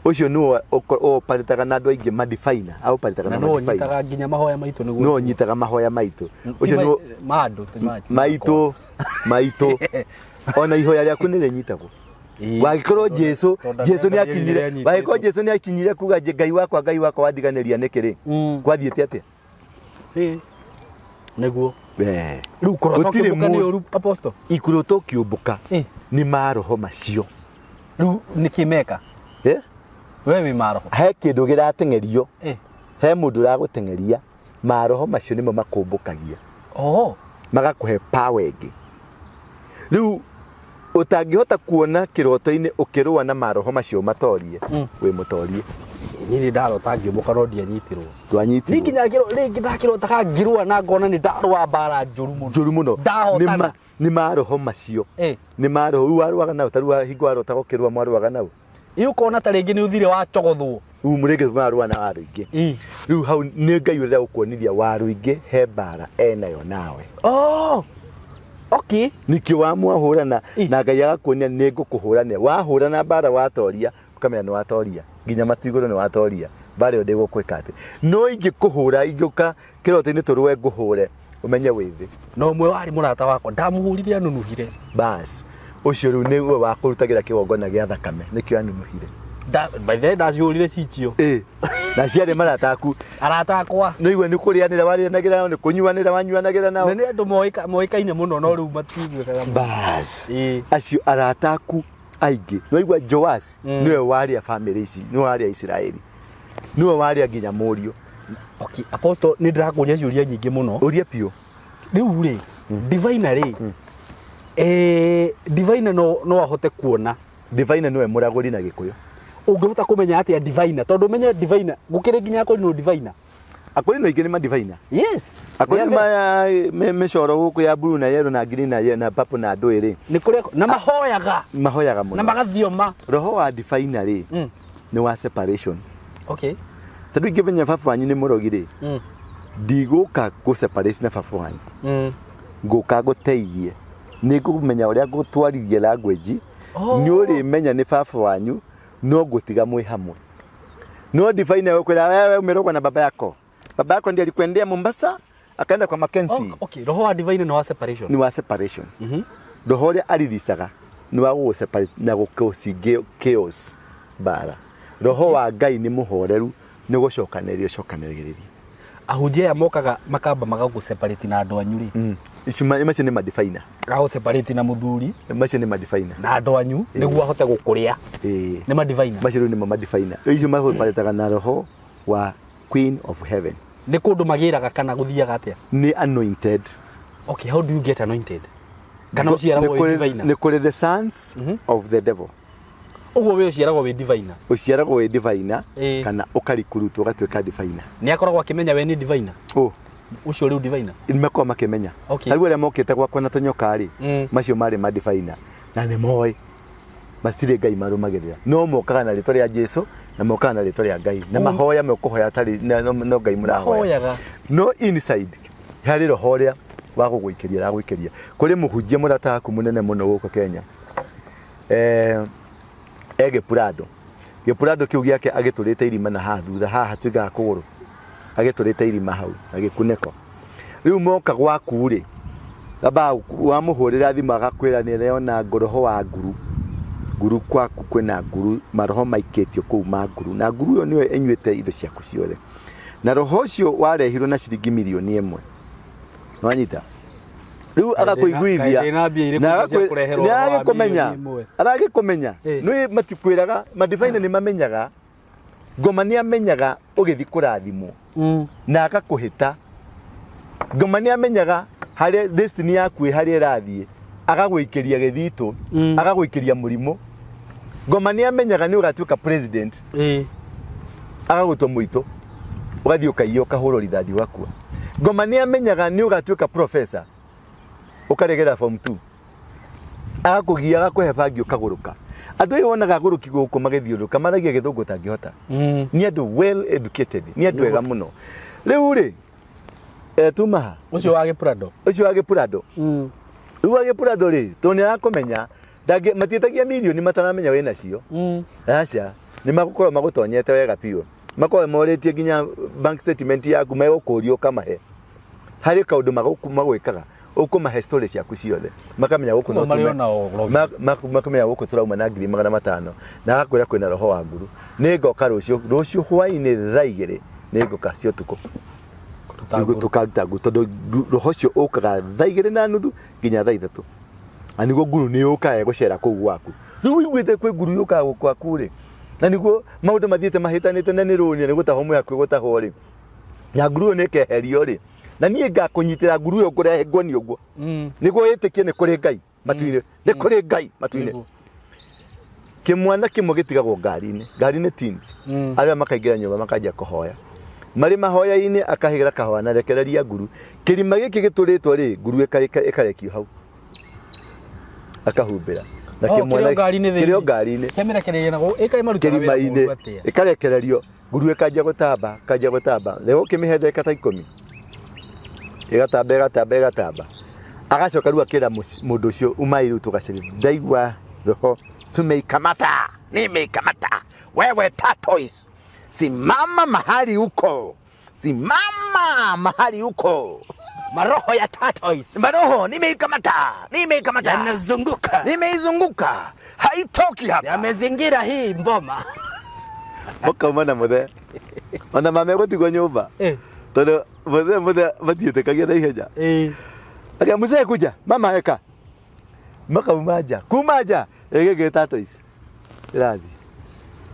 S1: Ũcio nĩwe ũoparĩtaga na andũ aingĩ madifaina, aoparĩtaga
S2: na
S1: na
S2: no
S1: madifaina.
S2: ũnyitaga nginya mahoya maitũ nĩguo.
S1: Nĩwe ũnyitaga mahoya maitũ. Ũcio nĩwe
S2: ma andũ ti
S1: maitũ maitũ, ona ihoya rĩaku nĩ rĩnyitagwo. Wangĩkorwo Jesu
S2: Tondũ
S1: Jesu nĩ
S2: nĩ
S1: akinyire
S2: rĩanyitĩtwo.
S1: Wangĩkorwo Jesu nĩ akinyire kuga, "Ngai wakwa, Ngai wakwa, wandiganĩria nĩkĩ?" rĩ, gwathiĩte atĩa?
S2: Nĩguo.
S1: Wee.
S2: Rĩu kũrota
S1: Gũtirĩ
S2: ũkĩũmbũka nĩ ũru, apostle?
S1: Ikũrũta ũkĩũmbũka nĩ maroho macio.
S2: Rĩu nĩkĩ meka?
S1: Eh?
S2: We wĩ maroho.
S1: He kĩndũ gĩrateng'erio, he mũndũ ũragũteng'eria, maroho macio nĩmo makũmbũkagia. Magakũhe power ĩngĩ rĩu ũtangĩhota kuona kĩroto-inĩ ũkĩrũa na maroho macio matorie. Wĩ mũtorie.
S2: Niĩ ndĩ ndarota ngĩũmbũka no ndianyitirwo. Niĩ
S1: Ndwanyitirwo.
S2: Nginya rĩngĩ ndakĩrotaga ngĩrũa na ngona nĩ ndarũa mbara njũru mũno.
S1: Njũru mũno.
S2: Ndahotana.
S1: Nĩ maroho macio. Nĩ maroho rĩu warũaga nao, ta rĩu hingo warotaga ũkĩrũa, mwarũaga nao.
S2: Ĩ, ũkona ta rĩngĩ nĩ ũthire wacogothwo.
S1: Rĩu mũrĩngĩ marũa na waru ingĩ. Rĩu hau nĩ Ngai ũrenda gũkuonithia waru ingĩ he mbara enayo nawe.
S2: Oh. Okay.
S1: Nĩkĩo wamwahũrana na Ngai agakuonia nĩ ngũkũhũranĩra. Wahũrana mbara watoria, ũkamenya nĩ watoria nginya matu igũrũ, nĩ watoria mbara ĩyo, ndĩgũkwĩka atĩ. No ingĩkũhũra, ingĩũka kĩroto-inĩ tũrũe ngũhũre, ũmenye wĩ thĩ.
S2: Na ũmwe warĩ mũrata wakwa ndamũhũrire anunuhire.
S1: Bas, ũcio rĩu nĩwe wakũrutagĩra kĩgongona gĩa thakame, nĩkĩo anunuhire.
S2: By the way, ndacihũrire cicio.
S1: Ĩ, na ciarĩ marata aku?
S2: Arata akwa.
S1: Nĩ igua nĩ kũrĩanĩra warĩanagĩra nao, nĩ kũnyuanĩra wanyuanagĩra nao.
S2: Na nĩ andũ moĩkaine mũno, no rĩu matiiguĩkaga mũno.
S1: Bas, acio arata aku aingĩ nĩwaigua Joas nĩwe warĩa famĩlĩ ici, nĩwe warĩa Isiraeli, nĩwe warĩa nginya mũriũ.
S2: Okay, apostle, nĩ ndĩrakũria ciũria nyingĩ mũno.
S1: Ũria biũ.
S2: Rĩu rĩ, diviner rĩ, diviner no ahote kuona?
S1: Diviner nĩwe mũragũri na Gĩkũyũ.
S2: Ũngĩhota kũmenya atĩa diviner? Tondũ ũmenye diviner, gũkĩrĩ nginya akũrinwo diviner.
S1: Akũrinwo aingĩ nĩ madiviner. Akũrinwo mĩcoro gũkũ ya blue na yellow na green na purple na ndũĩ rĩ.
S2: Nĩ kũrĩa na mahoyaga.
S1: Mahoyaga mũno.
S2: Na magathioma.
S1: Roho wa diviner rĩ, nĩ wa separation. Tondũ ingĩmenya baba wanyu nĩ mũrogi rĩ, ndigũka gũ separate na baba wanyu. Ngũka ngũteithie, nĩ ngũmenya ũrĩa ngũtwarithia language. Nĩ ũrĩmenya nĩ baba wanyu, no ngũtiga mwĩ hamwe. No divine gũkwĩra, "Wewe umerogwa na baba yako, baba yako ndiye alikuendea Mombasa akaenda kwa Mackenzie."
S2: Oh, okay, roho wa divine nĩ wa separation.
S1: Ni wa separation. Roho ũrĩa ariricaga nĩ wa gũgũ separate na gũkũcingi chaos mbara. Roho wa Ngai nĩ mũhoreru nĩ gũcokanĩrĩria ũcokanĩrĩria.
S2: Ahunjia aya mokaga makamba magagũ separate na andũ anyu rĩ.
S1: Icio macio nĩ madefiner.
S2: Agagũ separate na mũthuri.
S1: Macio nĩ madefiner.
S2: Na andũ anyu nĩguo ahote gũkũrĩa.
S1: Ĩĩ.
S2: Nĩ madefiner.
S1: Macio rĩu nĩmo madefiner. Rĩu icio maseparataga na roho wa Queen of Heaven.
S2: Nĩ kũndũ magĩraga kana gũthiaga atĩa?
S1: Nĩ anointed.
S2: Okay, how do you get anointed? Kana ũciaragwo wĩ diviner?
S1: Nĩ kũrĩ the sons of the devil.
S2: Ũguo we ũciaragwo wĩ diviner?
S1: Ũciaragwo wĩ diviner kana ũkarikurutwo ũgatuĩka diviner.
S2: Nĩ akoragwo akĩmenya we nĩ diviner?
S1: Ũ.
S2: Ũcio rĩu diviner?
S1: Nĩ makoragwo makĩmenya.
S2: Okay.
S1: Ta rĩu arĩa mokĩte gwakwa na tũnyoka rĩ, macio marĩ ma diviner na nĩ moĩ matirĩ Ngai marũmagĩrĩra no mokaga na rĩtwa rĩa Jesu na mokaga na rĩtwa rĩa Ngai na mahoya mekũhoya atarĩ no Ngai mũrahoya
S2: Mahoyaga.
S1: No inside harĩ roho ũrĩa wa gũgũikĩria aragũikĩria. Kũrĩ mũhunjia mũrata waku mũnene mũno gũkũ Kenya, e gĩpurando. Gĩpurando kĩu gĩake agĩtũrĩte irima na haha thutha, haha hatuĩkaga kũgũrũ, agĩtũrĩte irima hau na gĩkunĩko. Rĩu moka gwaku rĩ, ambaga wamũhũrĩra thimũ agakwĩra nĩ arona roho wa nguru, nguru gwaku kwĩna nguru, maroho maikĩtio kũu ma nguru, na nguru ĩyo nĩyo ĩnyuĩte indo ciaku ciothe. Na roho ũcio warehirwo na ciringi mirioni ĩmwe. Nĩwanyita? Rĩu agakũiguithia
S2: Kaĩ ndĩna mbia irĩkũ
S1: na
S2: cia kũreherwo
S1: nĩ
S2: roho wa
S1: aragĩkũmenya
S2: mirioni ĩmwe?
S1: Aragĩkũmenya.
S2: Ĩ.
S1: Nĩ matikwĩraga, madivine nĩ mamenyaga. Ngoma nĩ amenyaga ũgĩthiĩ kũrathimwo na agakũhĩta. Ngoma nĩ amenyaga harĩa destiny yaku ĩ, harĩa ĩrathiĩ, agagũikĩria gĩthitũ, agagũikĩria mũrimũ. Ngoma nĩ amenyaga nĩ ũgatuĩka president, agagũtua mũitũ, ũgathiĩ ũkaiya, ũkahũrwo rithathi, ũgakua. Ngoma nĩ amenyaga nĩ ũgatuĩka professor, ũkaregera form 2, agakũgia, agakũhe bangi, ũkagũrũka. Andũ aya wonaga agũrũki gũkũ magĩthiũrũrũka maragia gĩthũngũ ũtangĩhota. Nĩ andũ well educated, nĩ andũ ega mũno. Rĩu rĩ, tuma ha?
S2: Ũcio wa gĩpurando.
S1: Ũcio wa gĩpurando. Rĩu wa gĩpurando rĩ, tondũ nĩ arakũmenya, matiĩtagia mirioni mataramenya wĩ nacio. Aca, nĩ magũkorwo magũtonyete wega biũ. Makorwo morĩtie nginya bank statement yaku, megũkũria ũkamahe. Harĩ kaũndũ magwĩkaga, ũkũmahe story ciaku ciothe. Makamenya gũkũ no
S2: Koguo marĩ
S1: tume-
S2: ona ũrogi.
S1: Makamenya gũkũ tũrauma na ngiri magana matano. Na agakwĩra kwĩna roho wa nguru. Nĩ ngoka rũciũ, rũciũ hwainĩ thaa igĩrĩ, nĩ ngoka cia ũtukũ.
S2: Kũruta
S1: Nĩguo
S2: nguru.
S1: tũkaruta nguru, tondũ roho ũcio ũkaga thaa igĩrĩ na nuthu nginya thaa ithatũ. Na nĩguo nguru nĩ yũkaga ĩgũcera kũu gwaku. Rĩu ũiguĩte kwĩ nguru yũkaga gwaku rĩ, na nĩguo maũndũ mathiĩte mahĩtanĩte na nĩ rũni na nĩ gũtahwo mwĩ hakuhĩ gũtahwo rĩ, na nguru ĩyo nĩ ĩkeherio rĩ, na niĩ ngakũnyitĩra nguru ĩyo ngũrehe nguonie ũguo. Nĩguo wĩtĩkie nĩ kũrĩ Ngai matu-inĩ, nĩ kũrĩ Ngai matu-inĩ. Kĩmwana kĩmwe gĩtigagwo ngari-inĩ, ngari-inĩ teens. Arĩa makaingĩra nyũmba makanjia kũhoya. Marĩ mahoya-inĩ akahĩra kahoya na rekereria nguru. Kĩrima gĩkĩ gĩtũrĩtwo rĩ, nguru ĩkarekio hau. Akahumbĩra. Na
S2: Oh, kĩrĩ o ngari-inĩ thĩinĩ.
S1: kĩrĩ o ngari-inĩ.
S2: Kĩamĩrekereria na gũ- ĩkaĩ marutaga wĩra
S1: Kĩrima-inĩ.
S2: mũũru atĩa?
S1: Ĩkarekererio, nguru ĩkanjia gũtamba, ĩkanjia gũtamba. Rĩu ũkĩmĩhe ndagĩka ta ikũmi. Ĩgatamba, ĩgatamba, ĩgatamba. Agacoka rĩu akĩra mũndũ ũcio, umai rĩu tũgacarie. Ndaigua roho, tumeikamata, nimeikamata. Wewe tortoise, simama mahali uko. Simama mahali uko.
S2: Maroho ya tortoise.
S1: Maroho nimeikamata, nimeikamata.
S2: Yanazunguka.
S1: Nimeizunguka. Haitoki hapa.
S2: Yamezingira hii mboma.
S1: Mũkauma na mũthee. Ona mama egũtigwo nyũmba. Tondũ mũthee matiĩtĩkagia na ihenya. Aka mzee kuja, mama eka. Makauma nja. Kuma nja, ĩgĩgĩ tortoise. Ĩrathiĩ.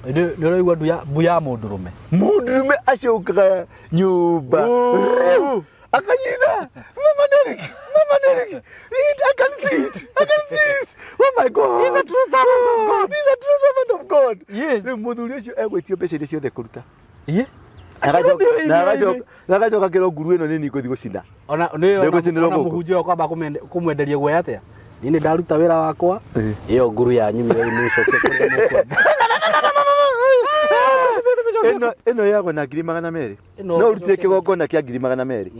S2: Nĩ ũraigua mbu ya mũndũrũme.
S1: Mũndũrũme acokaga nyũmba.
S2: Ooh.
S1: Akanyita. Mama Derek, Mama Derek. I can see it. I can see it. Oh my God.
S2: He's a true servant of God.
S1: He's a true servant of God.
S2: Yes.
S1: Rĩu mũthuri ũcio egwĩtio mbeca iria ciothe kũruta.
S2: Iye.
S1: Agacoka na agacoka kĩro nguru ĩno nĩ niĩ ngũthiĩ gũcina.
S2: Ona nĩ
S1: Ndĩgũcinĩrwo
S2: ona
S1: gũkũ.
S2: mũhunjia ũyũ kwamba kũmwenderia guoya atĩa? Niĩ nĩ ndaruta wĩra wakwa. Ĩyo nguru yanyu nĩyo ĩmĩcokie kũrĩa mũkwenda.
S1: Ĩno yagwo na ngiri magana merĩ.
S2: Ĩno
S1: No ũrutire kĩgongona kĩa ngiri magana merĩ.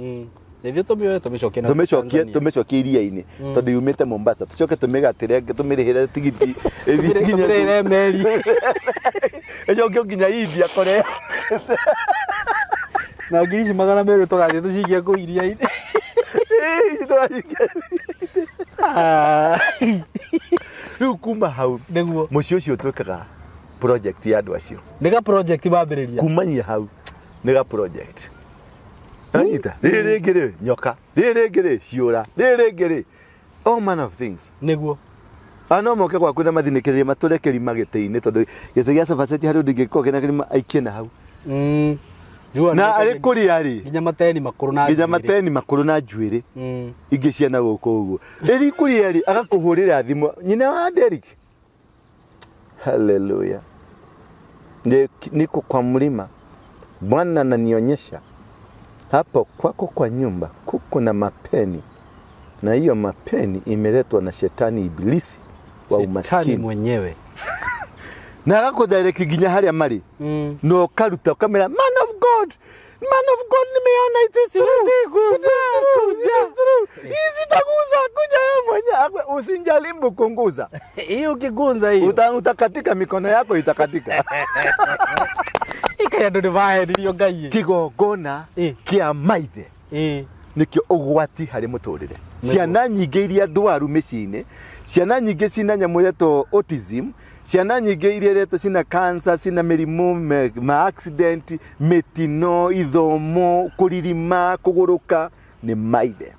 S2: Nĩthiĩ tũmĩoe tũmĩcokie na
S1: Tũmĩcokie,
S2: Tanzania.
S1: tũmĩcokie iria-inĩ tondũ yumĩte Mombasa. Tũcoke tũmĩgatĩre, tũmĩrĩhĩre tigiti ĩthiĩ nginya
S2: Tũmĩrĩhĩre meri.
S1: Ĩcokio nginya India kũrĩa.
S2: Na ngiri ici magana merĩ tũgathiĩ tũcikie kũu iria-inĩ.
S1: Ĩĩ, ici tũgacikia. Rĩu kuma hau
S2: Nĩguo.
S1: Mũciĩ ũcio ũtuĩkaga project ya andũ acio.
S2: Nĩ ga project wambĩrĩria.
S1: Kumania hau nĩ ga project. Anyita rĩrĩ rĩngĩ rĩ nyoka, rĩrĩ rĩngĩ rĩ ciũra, rĩrĩ rĩngĩ rĩ all manner of things. A no moke gwaku na mathinĩkĩrĩrie matũre kĩrima gĩtĩ-inĩ, tondũ gĩtĩ gĩa sofa set harĩ ũndũ ingĩkorwo kĩna kĩrima aikie na hau.
S2: Njua
S1: Na
S2: nĩ-
S1: arĩ kũrĩa rĩ
S2: nginya mateni makũrũ na
S1: nginya
S2: njuĩrĩ.
S1: Mateni makũrũ na njuĩrĩ ingĩ ciana gũkũ ũguo ĩri kũrĩa rĩ agakũhũrĩra thimũ nyina wa Derek, haleluya. Niko kwa mlima, Bwana ananionyesha hapo kwako kwa nyumba kuko na mapeni, na hiyo mapeni imeletwa na shetani ibilisi wa
S2: Shetani
S1: umaskini
S2: mwenyewe.
S1: Na agakũdirect nginya harĩa marĩ na ũkaruta ũkamera, "Man of God, man of God, nimeona it is true, it is true, it is true. Hii sitaguza, kuja wewe mwenyewe." Usijaribu kunguza.
S2: Hiyo ukigunza hiyo.
S1: Utakatika, mikono yako itakatika.
S2: Ikaya andũ nĩ mahenirio Ngai.
S1: Kigongona kĩa maithe nĩkĩo ũgwati harĩ mũtũrĩre. Ciana nyingĩ iria ndwaru mĩciĩ-inĩ, ciana nyingĩ cina nyamũ ĩretwo autism, ciana nyingĩ iria iretwo cina cancer, cina mĩrimũ ma accident, mĩtino, ithomo, kũririma, kũgũrũka, nĩ maithe.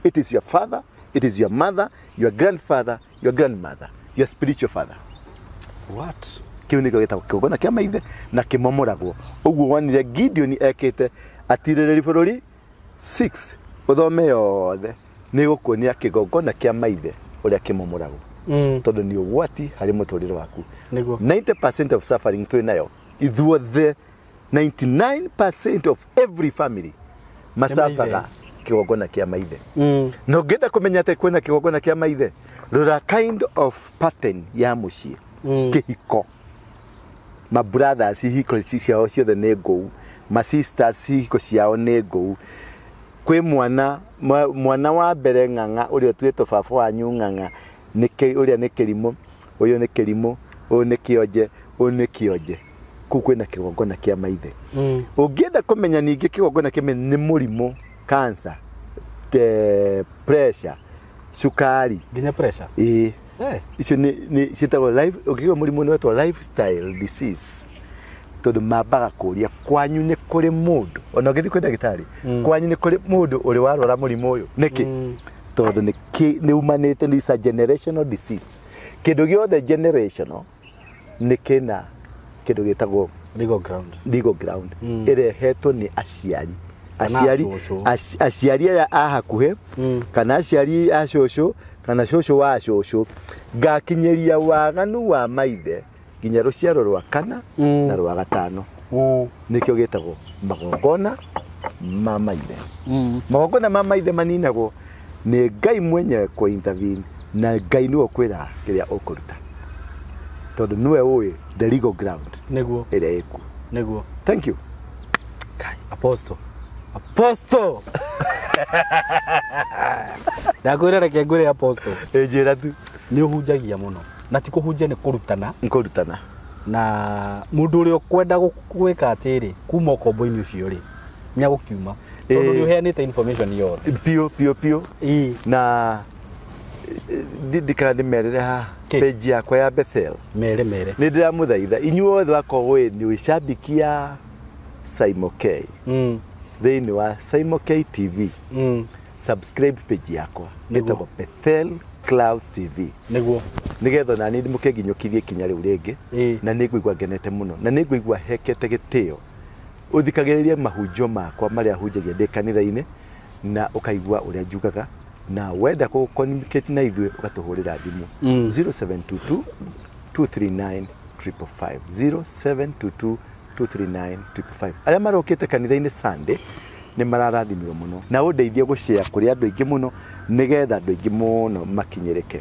S1: It is your father, it is your mother, your grandfather, your grandmother, your spiritual father.
S2: What?
S1: Kĩu nĩkĩo gĩtagwo kĩgongona kĩa maithe na kĩmomoragwo ũguo wonire Gideon ekĩte atirĩrĩri bũrũri 6. Ũthome yothe, nĩ gũkuonia kĩgongona kĩa maithe ũrĩa kĩmomoragwo tondũ nĩ ũgwati harĩ mũtũrĩre waku. 90% of suffering twĩ nayo ithuothe, 99% of every family macabaga kĩgongona kĩa maithe. Na ũngĩenda kũmenya atĩ kwĩna kĩgongona kĩa maithe, rora kind of pattern ya mũciĩ. Kĩhiko, ma brothers ihiko ciao ciothe nĩ ngũu, ma sisters ihiko ciao nĩ ngũu, kwĩ mwana mwana wa mbere ng'ang'a ũrĩa ũtuĩtwo baba wanyu ng'ang'a nĩ ũrĩa nĩ kĩrimũ, ũyũ nĩ kĩrimũ, ũyũ nĩ kĩonje, ũyũ nĩ kĩonje. Kũu kwĩna kĩgongona kĩa maithe. Ũngĩenda kũmenya ningĩ kĩgongona kĩa maithe nĩ mũrimũ, cancer, pressure, cukari.
S2: Nginya pressure.
S1: Ĩĩ.
S2: Eh.
S1: Icio nĩ ciĩtagwo life, ũngĩigua mũrimũ nĩ wetwo lifestyle disease, tondũ mambaga kũria kwanyu nĩ kũrĩ mũndũ, ona ũngĩthiĩ kwĩ ndagĩtarĩ, kwanyu nĩ kũrĩ mũndũ ũrĩ warwara mũrimũ ũyũ nĩkĩ? Tondũ nĩ umanĩte nĩ is a generational disease. Kĩndũ gĩothe generational nĩ kĩna kĩndũ gĩtagwo
S2: Legal ground.
S1: Legal ground ĩrehetwo nĩ aciari.
S2: Kana
S1: Aciari
S2: cũcũ.
S1: Aciari aya a hakuhĩ kana aciari a cũcũ kana cũcũ wa cũcũ, ngakinyĩria waganu wa maithe nginya rũciaro rwa kana na rwa gatano. Nĩkĩo gĩtagwo magongona ma maithe. Magongona ma maithe maninagwo nĩ Ngai mwenyewe kũ intervene, na Ngai nĩwe ũkwĩra kĩrĩa ũkũruta tondũ nĩwe ũĩ the legal ground ĩrĩa ĩkuo. Thank you.
S2: Kai, apostle. Apostle. Ndakwĩra reke ngwĩre, apostle.
S1: Ĩ, njĩra tu.
S2: Nĩ ũhunjagia mũno. Na ti kũhunjia, nĩ kũrutana.
S1: Nkũrutana.
S2: Na mũndũ ũrĩa ũkwenda gwĩka atĩrĩ kuma ũkombo-inĩ ũcio rĩ, nĩ agũkiuma. Tondũ nĩ ũheanĩte information yothe.
S1: Piũ piũ piũ. Na ndikana ndĩmerĩre haha
S2: Kĩ?
S1: Page yakwa ya Bethel.
S2: Mere mere.
S1: Nĩ ndĩramũthaitha inyuothe wakorwo nĩ wĩ shabiki ya Simon K thĩinĩ wa Simon K TV, subscribe page yakwa ĩtagwo Bethel Clouds TV nĩgetha onani mũkĩnginyũkithie ikinya rĩu rĩngĩ. Na nĩ ngũigua ngenete mũno na nĩ ngũigua hekete gĩtĩo ũthikagĩrĩrie mahunjio makwa marĩa hunjagia ndĩ kanitha-inĩ na ũkaigua ũrĩa njugaga. Na wenda kũ communicate na ithuĩ ũgatũhũrĩra thimũ 0722 239 555, 0722 239 555. Arĩa marokĩte kanitha-inĩ Sunday nĩ mararathimirwo mũno, na ũndeithie gũshare kũrĩ andũ aingĩ mũno nĩgetha andũ aingĩ mũno makinyĩrĩke.